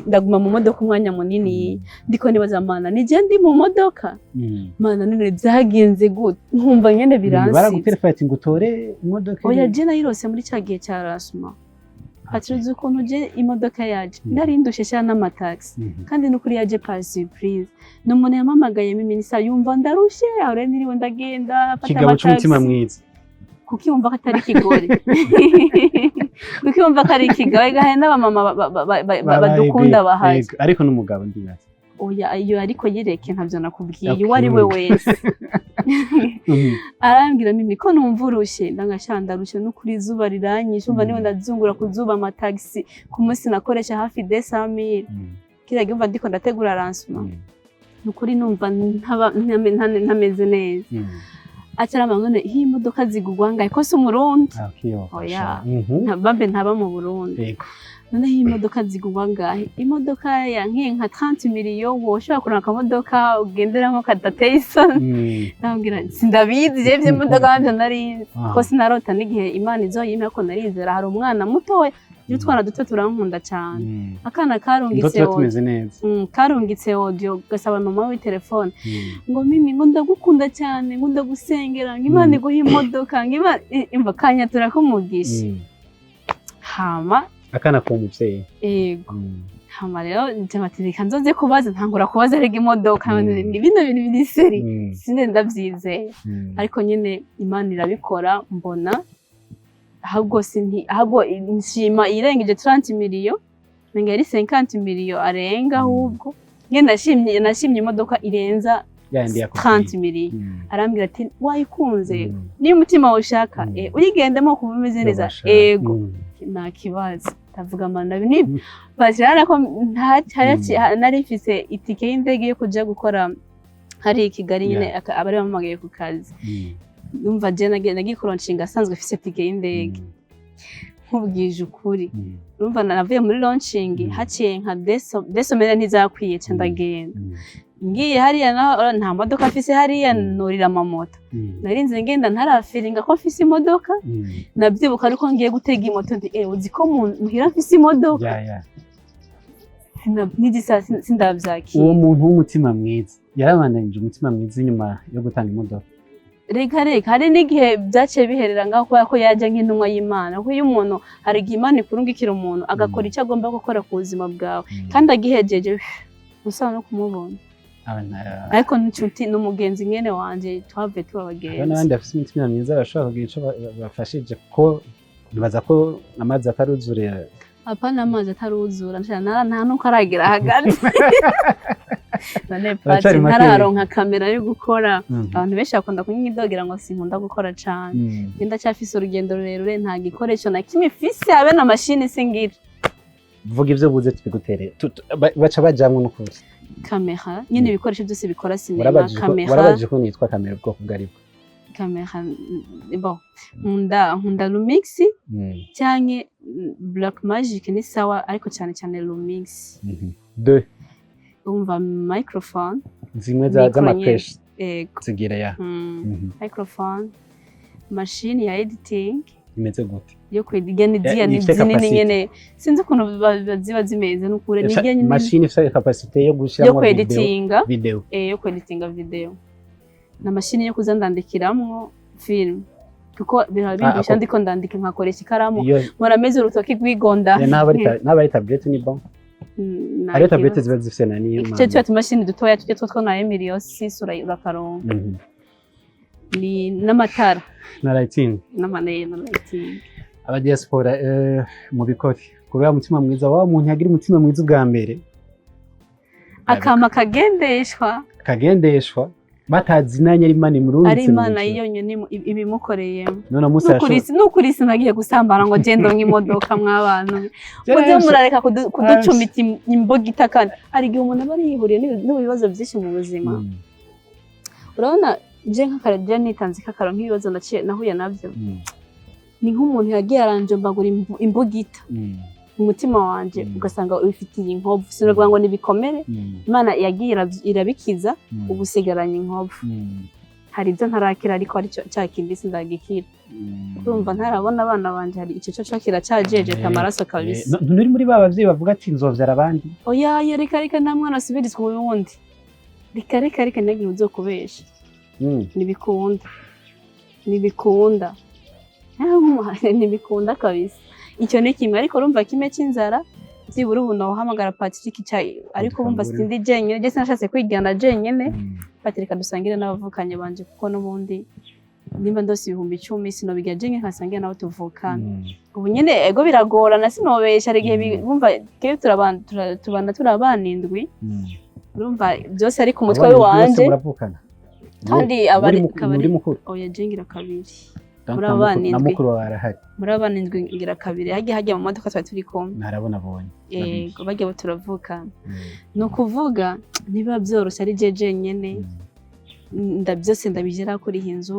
ndaguma mu modoka umwanya munini, ndiko nibaza: "Mana, nije ndi mu modoka? Mana, none byagenze gute?" Nkumva nyene biransize. Baragutelefona ati ngo utore imodoka? Oya, je nayirose muri ca gihe ca lancement. Patrick, ukuntu je imodoka yaje, nari ndushe sha n'amataxi, kandi n'ukuri yaje par surprise. Ni umuntu yampamagaye miminisa, yumva ndarushe, aho rero niriwe ndagenda mfata Kigabo c'umutima amataxi. mwiza. Kuko yumva ko atari ikigore, kuko yumva ko ari ikigabo. Gahe n'abamama badukunda bahari. Yego, ariko n'umugabo ndibaza. Oya, iyo ariko yireke, ntabyo nakubwiye. Uwo ari we wese. Arambwira: "Mimi, ko numva urushe?" Ndangasha ndarushe n'ukuri, izuba riranyishe, umva, niwe ndazungura ku zuba amatagisi, ku munsi nakoresha hafi 200 000. Kiriya gihe umva ndiko ndategura lancement. Nukuri numva ntameze neza. Acaramba: "None iyi modoka zigurwa angahe?" Ko si Umurundi. Ah, ukiyofasha. Oya. Bambe ntaba mu Burundi. "Noneho iyi modoka zigurwa angahe? Imodoka ya nkiyi nka 30 miliyo, woshobora kuronka akamodoka ugenderamo kadateye isoni?" Ndababwira sindabizi je ivy'imodoka navyo narizi, ko sinarota n'igihe Imana izoyimpa, ko narizera hari umwana mutoya. Iyo utwana duto turankunda cyane. Akana Ndo karungitse tuba audio. tumeze neza. Karungitse audio, gasaba mama we telefone ngo: "Mimi," ngo, "ndagukunda cyane," ngo, "ndagusengera," ngo, "Imana iguhe imodoka," ngo, "Imana imva kanya turakumugisha." Hama Akana k'uwo muvyeyi. Ego. Hama rero njye ati: "Reka nzoze kubaza." Ntangura kubaza rega imodoka. Bino bintu biri sérieux. Sine ndabyizeye. Ariko nyine Imana irabikora, mbona ahubwo sinti, ahubwo nshima irengeje 30 miliyo, menga yari 50 miliyo arenga. Ahubwo nyine nashimye imodoka irenza Yandi yakubwiye. 30 miliyo. Arambwira ati: "Wayikunze? Niba umutima wawe ushaka, uyigendemo kuva umeze neza." Yobasha. Ego. Nta kibazo, ndavuga mana ni bashyira ko nari mfise itike y'indege yo kuja gukora hari i Kigali nyine. Abari bampamagaye ku kazi. Numva je nagiye kulaunchinga asanzwe mfise itike y'indege. Nkubwije ukuri, urumva navuye muri launching, haciye nka deux semaines ntizakwiye, ca ndagenda. Ngiye hariya naho nta modoka mfise hariya. Nurira amamoto. Narinze ngenda ntarafiringa ko mfise imodoka. Nabyibuka ariko ngiye gutega imoto ndi uzi ko muhira mfise imodoka. Ya. N'igisa sindavyakira. Uwo muntu w'umutima mwiza yarabandanije umutima mwiza inyuma yo gutanga imodoka? Reka reka, hari n'igihe byaciye biherera ngaho, kubera ko yajya nk'intumwa y'Imana. Kuko iyo umuntu, hari igihe Imana ikurungikira umuntu agakora icyo agomba gukora ku buzima bwawe, kandi agihejeje usa no kumubona. Ariko n'inshuti n'umugenzi mwene wanje, twavuye tuba Hariho abagenzi. n'abandi bafite imitima myiza bashobora kugira ico bafashije, kuko nibaza ko amazi ataruzura. Apana, amazi ataruzura nta nuko aragera hagati none. Aracari Pati make. Ntararonka kamera yo gukora. Abantu benshi bakunda kunyidogera ngo sinkunda gukora cane. Njye ndacyafise urugendo rurerure, nta gikoresho na kimwe mfise, habe na mashini singira. Vuga ivyo buze tubigutere. Baca bajamwo n'ukuri. Kamera nyine, ibikoresho byose bikora sinema. Kamera. Warabajije ko nitwa kamera ubwoko bwo aribwo? Kamera, bon, nkunda Lumix canke Black Magic ni sawa, ariko cyane cyane Lumix. Deux. Umva, microphone. Zimwe za Micro. z'amapeshi. Ego. Zigira ya Microphone, machine ya editing. Imeze gute? Yo kwediga ni ziya ni Ifite zinini capacity. nyene, sinzi ukuntu ziba zimeze n'ukuri ni irya nyine. Machine ifite capacité yo Yo gushyiramo video? kweditinga. Video. Yo kweditinga video na mashini yo kuza ndandikiramwo film, kuko biba bindusha. Ndiko ndandika nkakoresha ikaramu, Iyo mpora meze urutoki rwigonda. Ya, n'aba ari tablette ni bon. Nta Hariyo tablette kibazo. ziba zifite na niyo. Ico tuba tumashini dutoya tujye two na emiliyo sisi urakaronka. Ni n'amatara. Na lighting. N'amaneye na lighting. Aba diaspora, mubikore kubera umutima mwiza wa muntu yagira umutima mwiza ubwa mbere. Akama kagendeshwa. Kagendeshwa batazinanye, ari Imana imurungitse Ari Imana mw'ijuru. yonyine ibimukoreyemo. None munsi Nukuri sinagiye gusambana ngo gendo nk'imodoka mw'abantu muze murareka kuducumita imbugita. Kandi hari igihe umuntu aba yihuriye n'ibibazo byinshi mu buzima. Urabona je nk'akare, je nitanze kakaro nk'ibibazo nahuye nabyo, ni nk'umuntu yagiye aranjombagura imbugita umutima wanje, ugasanga ubifitiye inkovu. Sinavuga ngo ni ibikomere, Imana yagiye irabikiza, ubu usigaranye inkovu. Hari ibyo ntarakira, ariko ari cya kindi sindagikira. Urumva ntarabona abana banje, hari icyo cyo kiracajejeta amaraso kabisa. Nturi muri ba bavyeyi bavuga ati nzovyara abandi? Oya ya, reka reka, nta mwana asubirizwa uwundi. Reka reka reka, ntagire uzokubesha. Ntibikunda, ntibikunda, ntibikunda kabisa. Icyo ni kimwe, ariko urumva kimwe cy'inzara byibura ubu nawuhamagara Patrick cyayi, ariko urumva Dukangure. sindi jenyine, je sinashatse kwigana jenyine. Patrick dusangire n'abavukanye banje, kuko n'ubundi nimba ndose 10,000 sinobigira jenyine, nkasangira nabo tuvukana. Ubu nyine ego biragorana, sinobesha, hari igihe bumva twebwe tubana turi abana indwi. Urumva byose ari ku mutwe Abana wanje. bose muravukana? Kandi Muri muri mukuru? Oya, je ngira kabiri. Donc Muri na abana na indwi. mukuru wawe arahari? Muri abana indwi ngira kabiri, hagiye mu modoka twari turi kumwe. Ntarabona abonye. Yego, bagiye bo turavukana. Ni ukuvuga ntibiba byoroshye ari je jenyine. Nda byose ndabigera, kuriha inzu,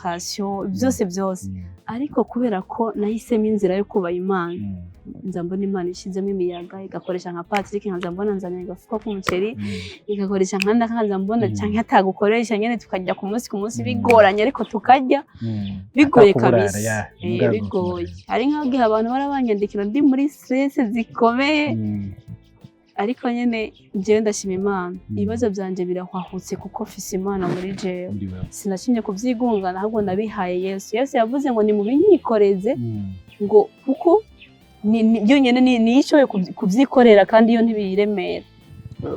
ration, byose byose. Ariko kubera ko nahisemo inzira yo kubaha Imana, nza mbona Imana ishizemo imiyaga, igakoresha nka Patrick, nkaza mbona nzanye agafuka k'umuceri, igakoresha nka ndaka, nkaza mbona canke atagukoresha nyene, tukarya ku munsi ku munsi, bigoranye ariko tukarya, bigoye Atakuburara, kabisa. ya, mugazo Bigoye. Hari nk'aho abantu barabanyandikira ndi muri stress zikomeye, ariko nyene jewe ndashima Imana. Ibibazo byanje birahwahutse kuko mfise Imana muri jewe. Muri wewe. Sinashimye kuvyigungana, ahubwo nabihaye Yesu. Yesu yavuze ngo nimubinyikoreze, ngo kuko byonyene niyo ishoboye kuvyikorera, kandi iyo ntibiyiremera.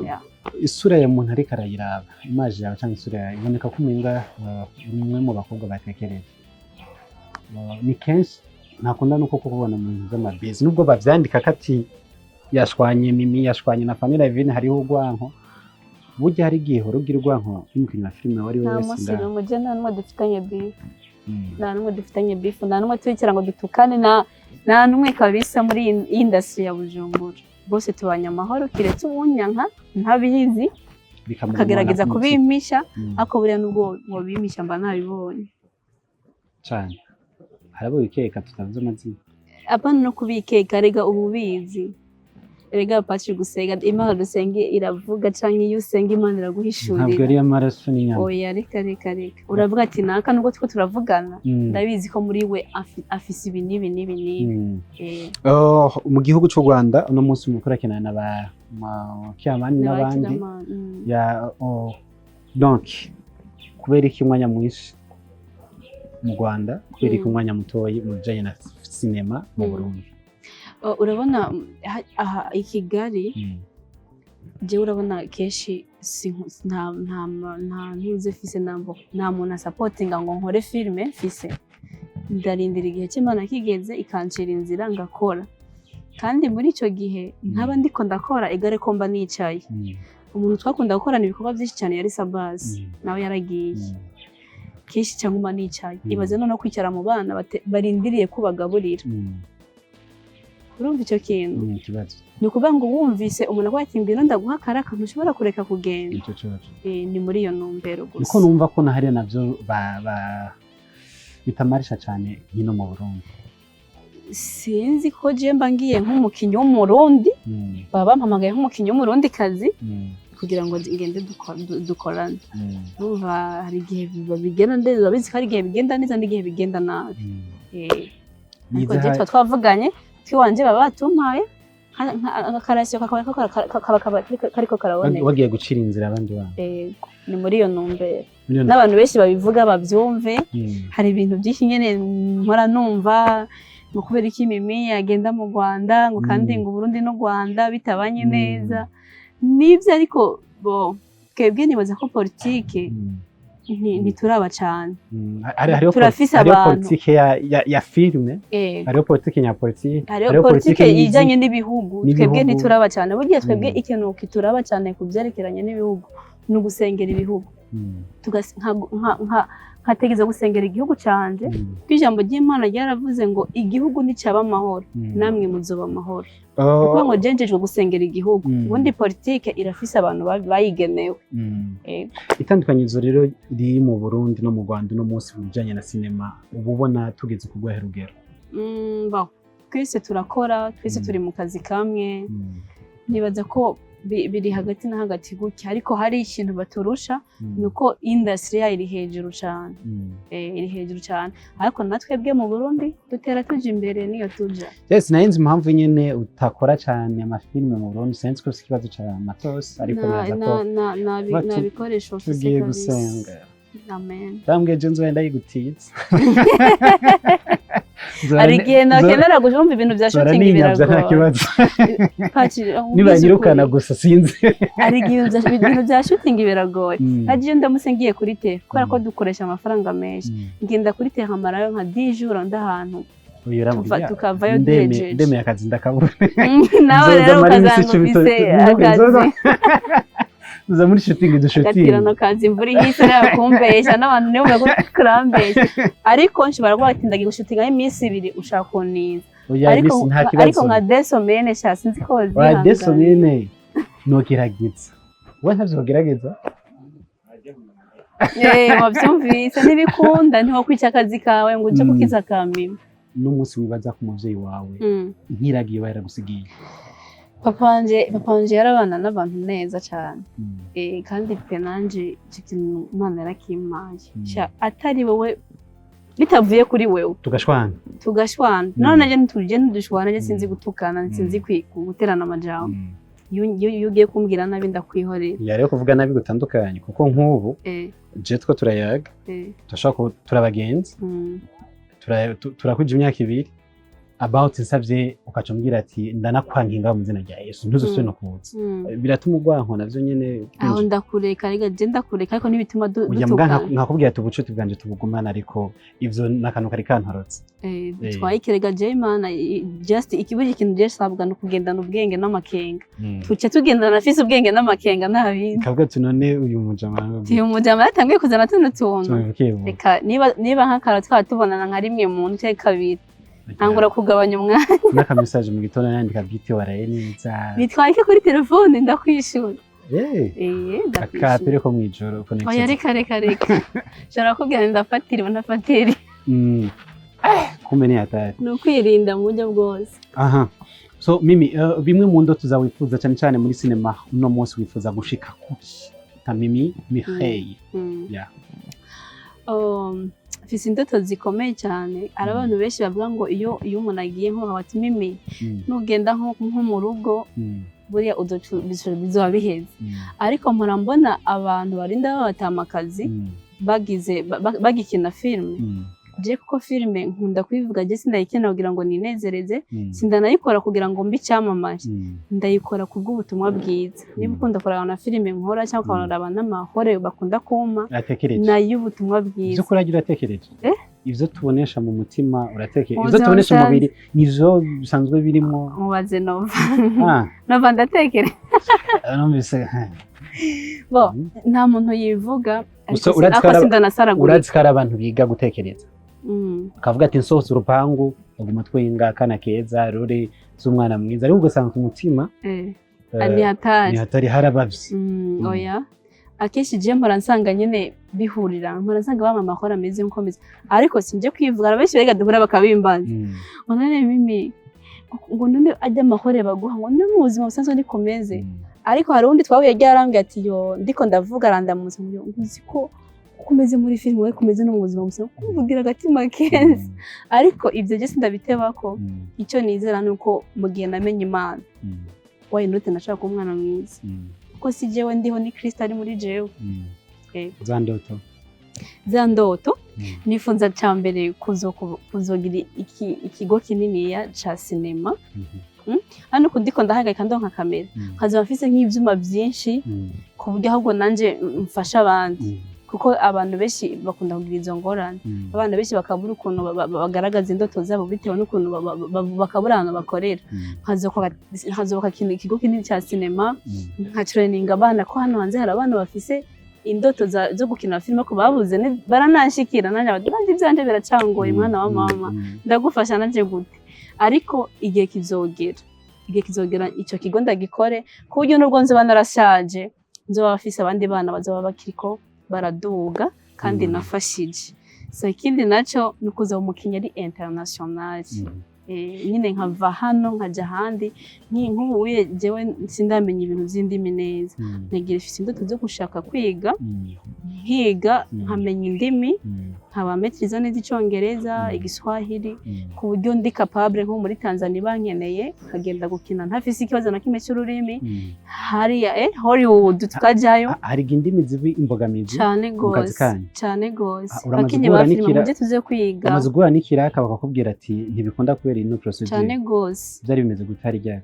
Yeah. Isura ya muntu ariko arayiraba, image yawe cyangwa isura yawe, iboneka ko umenga uri umwe mu bakobwa batekereza. Ni kenshi ntakunda nuko kukubona mu bintu by'amabezi, nubwo bavyandika ko ati yashwanye Mimi, yashwanye na Fanny Lavine, hariho urwanko. Burya hari igihe uhora ugira urwanko n'umukinnyi wa filime wari we Nta wese munsi ngaho. n'umwe je, nta n'umwe dufitanye beef. Nta n'umwe dufitanye beef, nta n'umwe twicara ngo dutukane, nta n'umwe kabisa. Muri iyi industry ya Bujumbura bose tubanye amahoro, kiretse uwunyanka ntabizi, Bikamugumana akagerageza ku mutima. kubimpisha. Ariko buriya nubwo wobimisha mba nabibonye. Cane hari abo wikeka tutavuze amazina? Apana no kubikeka, rega uba ubizi. Erega Patrick, gusenga Imana dusenge iravuga, canke iyo usenga Imana iraguhishurira. Ntabwo ari amaraso n'inyama. Oya, reka reka reka, uravuga ati naka nubwo two turavugana, ndabizi ko muri we afise ibi n'ibi n'ibi n'ibi. Oh, mu gihugu cy'u Rwanda uno munsi muriko urakinana na ba Kiamani n'abandi. N'abandi. Ya, oh, donc kubera iki umwanya mwinshi mu Rwanda, kubera iki umwanya mutoyi mu bijanye na sinema mu Burundi? Urabona aha i Kigali, jewe urabona kenshi nta ntuze mfise, nta muntu asapotinga ngo nkore filime mfise. Ndarindira igihe cy'Imana kigeze ikancira inzira ngakora, kandi muri icyo gihe ntaba ndiko ndakora igare ko mba nicaye. Umuntu twakunda gukorana ibikorwa byinshi cyane yari Sabasi, nawe yaragiye. Kenshi cyangwa mba nicaye. Ibaze noneho kwicara mu bana barindiriye ko bagaburira. Urumva icyo kintu? Ni ikibazo. Ni ukuvuga ngo wumvise umuntu avuga ati ngwino ndaguha akaraka, ntushobora kureka kugenda. Icyo kibazo. Ni muri iyo ntumbero gusa. Niko numva ko na hariya navyo ba bitamarisha cyane nkino mu Burundi. Sinzi ko je mba ngiye nk'umukinnyi w'Umurundi, baba bampamagaye nk'umukinnyi w'Umurundi kazi kugira ngo ngende dukorane. Urumva hari igihe bigenda neza, urabizi ko hari igihe bigenda neza n'igihe bigenda nabi. Ariko je tuba twavuganye twiwanje, baba batumpaye akarasiyo kakaba kariko karaboneka. Wagiye gucira inzira abandi bana. Yego, ni muri iyo ntumbero. Muri iyo N'abantu benshi babivuga babyumve. Hari ibintu byinshi nyene mpora numva ngo kubera iki Mimi agenda mu Rwanda, ngo kandi ngo Burundi n'u Rwanda bitabanye neza. Nibyo, ariko bo twebwe nibaza ko politike ntituraba cane. Hariho Turafise hariho abantu. politike ya filime, hariho politike nyapolitike, Hariho politike ijanye n'ibihugu, twebwe n'ibihugu. ntituraba cane. Burya twebwe ikintu kituraba cane ku vyerekeranye n'ibihugu ni ugusengera ibihugu. Nkategeza gusengera igihugu canje, kuko ijambo ry'Imana ryaravuze ngo igihugu nicaba amahoro, namwe muzoba amahoro. Oh, Kuvuga ngo je njejwe gusengera igihugu. Ubundi politike irafise abantu bayigenewe. Yego. Itandukanyirizo rero riri mu Burundi no mu Rwanda uno munsi mu bijanye na sinema, uba ubona tugeze ku rwahe rugero? Bon, twese turakora, twese turi mu kazi kamwe. Nibaza ko biri hagati na hagati gutya, ariko hari ikintu baturusha, ni uko industry yayo iri hejuru cane. Iri hejuru cane, ariko natwebwe mu Burundi dutera tuja imbere, niyo tuja. Yes, nari nzi impamvu nyene utakora cane amafilime mu Burundi, sinzi ko ufise ikibazo ca matos, ariko nibaza ko kuba Nta bikoresho mfise tugiye kabisa. gusenga. Amen. Bambwiye je nzoba ndayigutitse. Hari igihe nakenera gushumva ibintu bya Nzora shooting, ninyavya, nta biragoye. kibazo. Patrick, Nibanyirukana ukuri. gusa sinzi. Hari igihe ibintu bya shooting biragoye. Hagiye ndamutse ngiye kuri te, kubera ko dukoresha amafaranga menshi, ngenda kuri te nkamarayo nka 10 jours ndahantu Oya, urambwira, tukavayo duhejeje. Ndemeye akazi ndakabura. Nawe Nzoza rero mara iminsi ukazanga 10 ufise akazi. Nzoza muri shooting dushutinge. Agatirano kazi, imvura ihise nawe kumbesha n'abantu nibo bakurambesha, ariko nshobora kuba ati ndagiye gushutingaho iminsi 2, ushaka kuntiza. Oya, Ariko iminsi nta kibazo. ariko nka 2 semaines sha, sinzi ko Oya, wozihangana. 2 semaines nogerageza, we ntavyo wogerageza. Eh, wavyumvise, ntibikunda, ntiwokwica akazi kawe ngo uje kukiza ka Mimi. N'umunsi wibaza ku muvyeyi wawe, nkiragiye aba yaragusigiye? Papa wanje yarabana n'abantu neza cyane. Kandi pe, nanje icyo kintu Imana yarakimpaye. Sha, atari wowe, bitavuye kuri wewe, tugashwana. Tugashwana. None nanje ntituje, ntidushwana, nje sinzi gutukana, sinzi guterana amajambo. Iyo ugiye kumbwira nabi, ndakwihorera. Ya, rero kuvuga nabi gutandukanye, kuko nk'ubu je two turayaga, turashobora kuba turabagenzi, turakwija imyaka 2 about, nsavye ukaca umbwira ati ndanakwankinga mu izina rya Yesu, ntuzusubire no kuza. Biratuma urwanko navyo nyene Aho kwinjira. ndakureka rega, je ndakureka, ariko ntibituma Ujya mbwa dutukana. Nkakubwira ati ubucuti bwanje tubugumana, ariko ivyo n'akantu kari kantorotse. Bitwaye ikirega, je Imana just ikibuye ikintu je sabwa no kugendana ubwenge n'amakenga. Tuce tugendana afise ubwenge n'amakenga, nta bindi. Kavuga ati none uyu mujama Uyu mujama yatanguye kuzana tuno tuntu. Tubivukiye ubu. Reka, niba nk'akara twaba tubonana nka rimwe mu ndwi canke kabiri, ntangura kugabanya umwanya. N'aka message mu gitondo nandika bwite waraye neza. Bitwaye iki kuri telefone, ndakwishura. Eh, ndakwishura. Akapere ko mwijoro connection. Oya, reka reka reka, nshobora kubwira ndafatiriwe, ntafatiriwe. Kumbe ni hatari. Ni ukwirinda mu buryo bwose. Aha, so Mimi, bimwe mu ndoto zawe wifuza cyane cyane muri sinema uno munsi, wifuza gushika kuki nka Mimi Mireille? Yeah. Mfise indoto zikomeye cyane. Hari abantu benshi bavuga ngo iyo umuntu agiye nko bati Mimi, nugenda nko mu rugo, buriya bizoba biheze. Ariko mpora mbona abantu barinda babatama akazi bagize bagikina filime. Je kuko filime nkunda kubivuga, je sindayikina kugira ngo ninezereze, sindanayikora kugira ngo mbe icyamamare, ndayikora kubw'ubutumwa bwiza. Niba ukunda kuraba na filime nkora cyangwa ukaraba n'amahore bakunda kumpa, Uratekereje. nayo ubutumwa bwiza. Ivyo kuragira uratekereje. Eh? Ivyo tubonesha mu mutima uratekereje. Mu Ivyo buzima tubonesha busanzwe. umubiri nivyo bisanzwe birimo. Mubaze Nova. Ah, Nova ndatekereza. Numvise. Bo nta muntu yivuga, ariko Gusa urazi ko ariko sindanasaragurika. Urazi ko ari abantu biga gutekereza, akavuga ati nsohotse urupangu aguma twenga akana keza rore z'umwana mwiza, ariko ugasanga ku mutima Ni hatari. Ni hatari, harabavye. Oya, akenshi je mpora nsanga nyene bihurira, mpora nsanga bampa amahoro ameze nkuko ameze, ariko sinje kwivuga. Hari benshi rega duhura bakabimbaza ngo none Mimi, ngo none ajya amahoro baguha, ngo no mu buzima busanzwe niko meze? Ariko hari undi twahuye ryarambwiye ati yo ndiko ndavuga, arandamutsa ngo uzi ko uko umeze muri filime we kumeze no mu buzima busanzwe, kumvugira agatima keza. Ariko ibyo byose ndabitebako. Icyo nizera ni uko mu gihe namenye Imana, why not nashaka kuba umwana mwiza, kuko si jewe ndiho, ni Kristo ari muri jewe. Za ndoto? Za ndoto, nifuza cya mbere kuzogira ikigo kininiya ca sinema. Hano ndiko ndahangayika ndonka kamera, nkazoba mfise nk'ivyuma vyinshi, ku buryo ahubwo nanje mfasha abandi, kuko abantu benshi bakunda kugira izo ngorane. Abana benshi bakabura ukuntu bagaragaza indoto zabo bitewe n'ukuntu bakabura ahantu bakorera. Nkazubaka ikigo kinini cya sinema, nka training abana, ko hano hanze hari abana bafise indoto zo gukina filime ko babuze barananshikira nanjye bati nanjye ibyanje biracangoye, mwana wa mama, ndagufasha nanje gute? Ariko igihe kizogera, igihe kizogera icyo kigo ndagikore, ku buryo nubwo nzoba narashaje, nzoba bafise abandi bana bazoba bakiriko baraduga kandi nafashije. So ikindi naco ni ukuza umukinnyi ari international. Nyine nkava hano nkaja ahandi. Nk'ubuye jewe sindamenya ibintu by'indimi neza. Ntegereje, mfise indoto zo gushaka kwiga, nkiga, nkamenya indimi, nkaba maîtriza neza Icongereza, Igiswahili, ku buryo ndi capable nko muri Tanzania bankeneye nkagenda gukina ntafise ikibazo na kimwe cy'ururimi. Hariya Hollywood tukajayo. Hari indimi zibi imbogamizi Cane mu kazi gose. kanyu? Cane gose. Ah, uramaze Bakinyi guhura ba filime, muje tuze kwiga. Umaze guhura n'ikiraka bakakubwira ati ntibikunda kubera ino procedure? Cane gose. Byari bimeze gute hari ryari?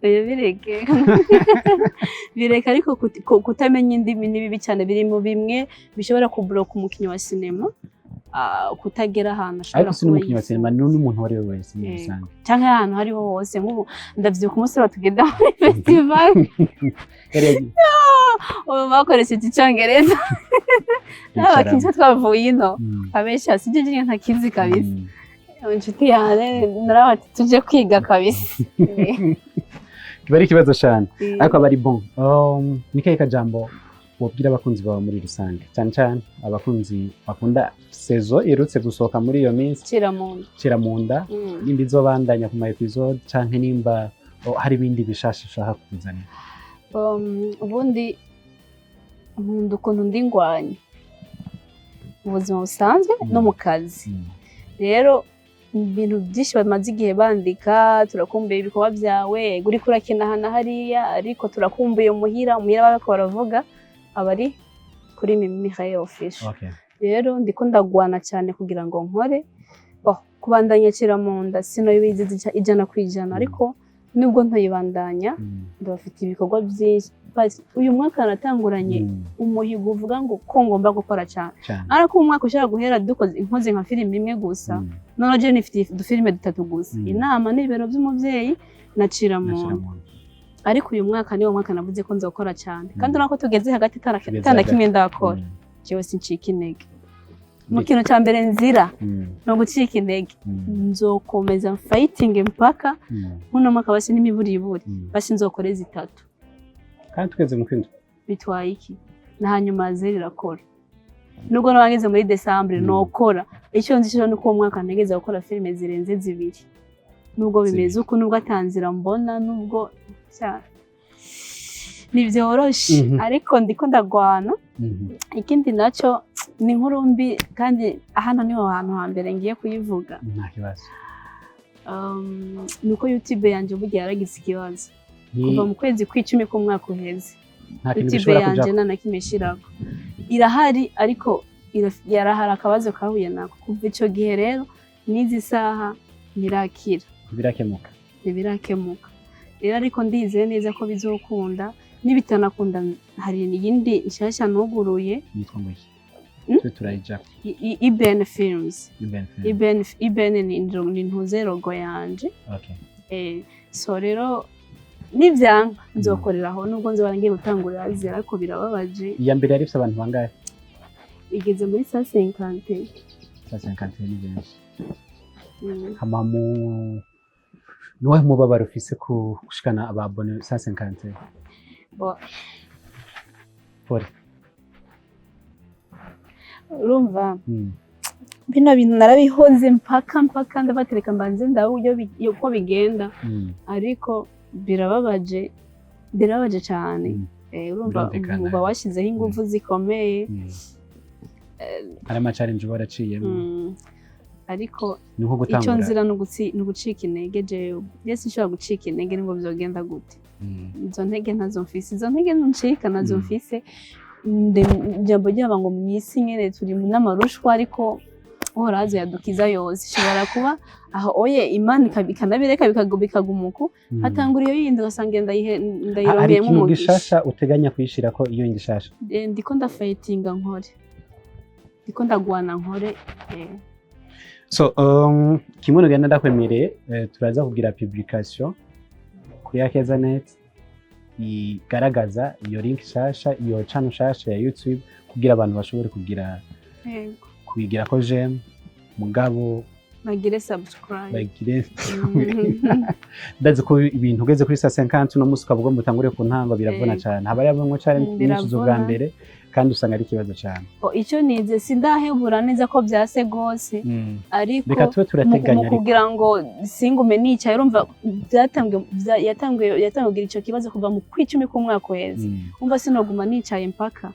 Oya, bireke bireke, ariko kutamenya indimi ni bibi cyane, biri mu bimwe bishobora kubloka umukinnyi wa sinema, kutagera ahantu ashobora Ariko si kuba n'umukinnyi wa yifuza. sinema, ni n'umuntu uwo ari we wese muri Yego. rusange. Canke ahantu hariho hose. Nk'ubu ndavyibuka umunsi wa tugenda muri festival, Yari yagiye ubu bakoresheje Icongereza n'abakinyi twavuye ino, abenshi hasi ivyo njye ntakizi kabisa. Inshuti yanjye narabati tuje kwiga kabisa. Kiba ari ikibazo cyane, ariko aba ari bon. Ni kahe kajambo Wobwira abakunzi bawe muri rusange, cyane cyane abakunzi bakunda saison iherutse gusohoka muri iyo minsi? Cira mu nda. Cira mu nda. Nimba izobandanya ku ma episode canke nimba, oh, hari ibindi bishasha ushaka kuzanira. Ubundi nkunda ukuntu ndi ngwanya mu buzima busanzwe no mu kazi. Rero ibintu byinshi bamaze igihe bandika: "Turakumbuye ibikorwa byawe, yego uriko urakina aha na hariya, ariko turakumbuye muhira." Muhira bariko baravuga abari kuri Mimi Mireille Official. Rero ndiko ndagwana cyane kugira ngo nkore. Oh, kubandanya Cira mu nda sinobiziza 100%, ariko nubwo ntoyibandanya, ndabafite ibikorwa byinshi. But uyu mwaka natanguranye umuhigo uvuga ngo ko ngomba gukora cyane, ariko umwaka ushaka guhera dukoze inkoze nka filime imwe gusa. Noneho je nifitiye udufilime dutatu gusa: Inama n'Ibibero by'Umubyeyi na Cira mu Nacira nda. mu nda. Ariko uyu mwaka niwo mwaka navuze ko nzokora cyane, kandi urabona ko tugeze hagati Tugeze atana hagati. kimwe ndakora. Jewe sincika intege. Mu kintu cya mbere nzira ni ugucika intege. Nzokomeza fighting mpaka muno mwaka, basi n'imiburiburi, basi nzokore zitatu. Kandi tugeze mu kwindwi. Bitwaye iki? Na hanyuma zeri irakora, nubwo naba ngeze muri décembre. Nokora icyo nzi cyo nuko uwo mwaka ntegeza gukora filime zirenze zibiri, nubwo bimeze Zibiri. uko, nubwo atanzira mbona, nubwo ntibyoroshe, ariko ndiko ndagwana. Ikindi nacyo ni inkuru mbi, kandi hano niho hantu hambere ngiye kuyivuga. Nta kibazo. Ni uko YouTube yanjye burya yaragize ikibazo kuva mu kwezi kw'icumi k'umwaka uheze. Nta kintu YouTube gishobora yanjye kuja nta na kimwe ishirako. Irahari, ariko yarahari akabazo kahuye nako. Kuva ico gihe rero n'izi saha ntirakira. Birakemuka. Ntibirakemuka rero, ariko ndizeye neza ko bizokunda. Nibitanakunda, hari iyindi nshasha nuguruye. Yitwa ngo iki? Mm? Twe turayijako. IBN Films. IBN Film. IBN, IBN ni ntuze logo yanje. So rero nivyanka nzokoreraho, nubwo nzoba ngiye gutangurira zero, ariko birababaje. Iya mbere yari ifise abantu bangahe? Igeze muri 150. 150 ni benshi. Hama mu nuwahe mubabaro ufise ku gushikana aba abonnés 150? Bo, Pole. Urumva, bino bintu narabihoze mpaka mpaka ndabatereka mbanze ndabe uburyo uko bigenda, ariko birababaje, birababaje cyane. Urumva, Birumvikana. uba washyizeho ingufu zikomeye. Hari ama challenge uba waraciyemo. Ariko Ni nko icyo gutangura. nzira ni ugucika intege. Jewe mbese nshobora gucika intege nibwo byogenda gute? Izo ntege ntazo mfise, izo ntege ncika nazo mfise. Ijambo ryaba ngo mu isi nyene turi n'amarushwa, ariko Uhoraho yadukiza yose. Ishobora kuba aho oye Imana ikanabireka bikaguma uku, hatangura iyo yindi ugasanga Hari ndayironkeyemo ikintu umugisha. gishasha uteganya kuyishirako iyo yindi shasha? Ndiko ndafightinga nkore, ndiko ndagwana nkore. So kimwe nugenda ndakwemereye, turaza kugira publication kuri Akeza Net igaragaza iyo link shasha, iyo channel shasha ya YouTube, kugira abantu bashobore kugira kuyigira ko j'aime, mugabo bagire subscribe. Bagire. Ndazi ko ibintu ugeze kuri 150 uno munsi ukavuga ngo utangure ku ntango, biravuna cyane. Haba harimo challenge nyinshi z'ubwa Biravuna. mbere, kandi usanga ari ikibazo cyane. Oh, icyo nize sindahebura neza ko byase gose, ariko Reka tube turateganya mu ariko kugira ngo singume nicaye, urumva yatangiye kugira icyo kibazo kuva mu kw'icumi k'umwaka uheze. Umva, sinoguma nicaye mpaka.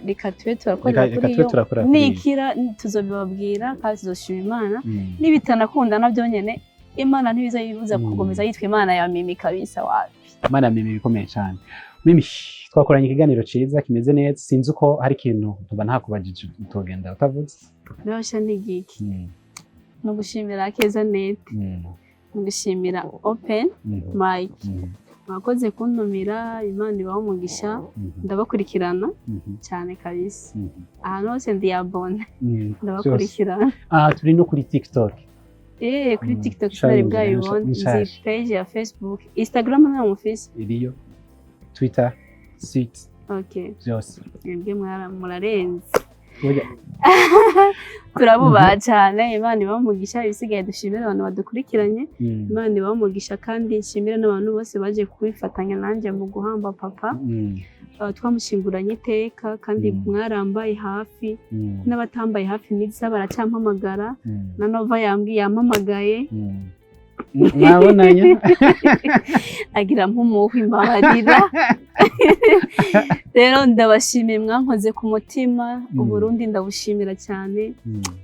Reka tube turakorera Reka kuri tube iyo turakora kuri iyo. Nikira tuzobibabwira kandi tuzoshima Imana. Nibitanakunda nabyo nyene, Imana ntibizayibuza kukomeza yitwa Imana ya Mimi kabisa, wapi. Imana ya Mimi bikomeye cyane. Mimi, twakoranye ikiganiro ciza kimeze neza. Sinzi uko hari ikintu tuba ntakubajije utogenda utavuze. Birosha n'igiki? No gushimira Keza Net, no gushimira Open Mic. Mwakoze kuntumira, Imana ibahe umugisha. Ndabakurikirana cyane kabisa. Ahantu hose ndiyabone, ndabakurikirana. Ah, turi no kuri TikTok. Kuri TikTok Sharing, sinari bwayibone. ni Nzi nshasha. page ya Facebook, Instagram nta mufise. Iriyo Twitter, site, byose. Mwebwe murarenze. Burya- Turabubaha cyane, Imana ibahe umugisha. Ibisigaye dushimire abantu badukurikiranye. Imana ibahe umugisha, kandi nshimire n'abantu bose baje kwifatanya nanjye mu guhamba papa. Twamushinguranye iteka kandi mwarambaye hafi, n'abatambaye hafi n'iza baracampamagara. Na Nova yambwiye, yampamagaye. Mwabonanye? Agira nk'umuhwi, mbabarira. Rero ndabashimiye, mwankoze ku mutima. Uburundi ndabushimira cyane.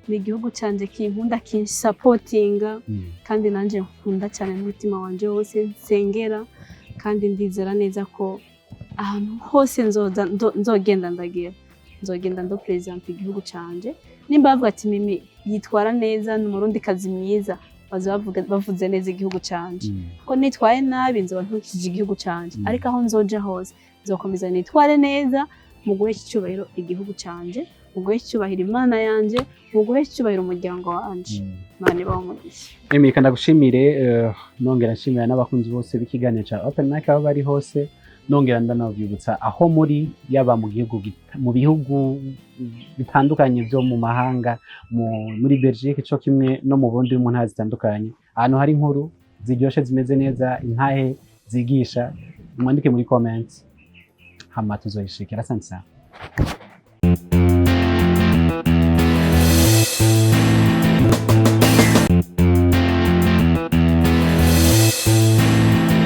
Ni igihugu canje kinkunda, kinsapotinga, kandi nanjye nkunda cyane n'umutima wanje wose, nsengera, kandi ndizera neza ko ahantu hose nzoza nzogenda ndagira nzogenda ndo presenta igihugu canje. Nimba bavuga ati Mimi yitwara neza, ni umurundikazi mwiza, baza bavuga bavuze neza igihugu canje. Ko nitwaye nabi, nzoba ntukije igihugu canje. Ariko aho nzoja hose nzokomeza nitware neza mu guhesha icyubahiro igihugu canje, mu guhesha icyubahiro Imana yanje, mu guhesha icyubahiro umuryango wanje. Imana ibahe umugisha. Emmy, ndagushimire, nongera nshimira n'abakunzi bose b'ikiganiro ca Open Mic aho bari hose, nongera ndanabyibutsa aho muri, yaba mu gihugu mu bihugu bitandukanye byo mu mahanga, muri Belgique co kimwe no mu Burundi, mu ntara zitandukanye, ahantu hari inkuru ziryoshe, zimeze neza, intahe zigisha, mwandike muri comment, hama tuzoyishikira. Asante sana.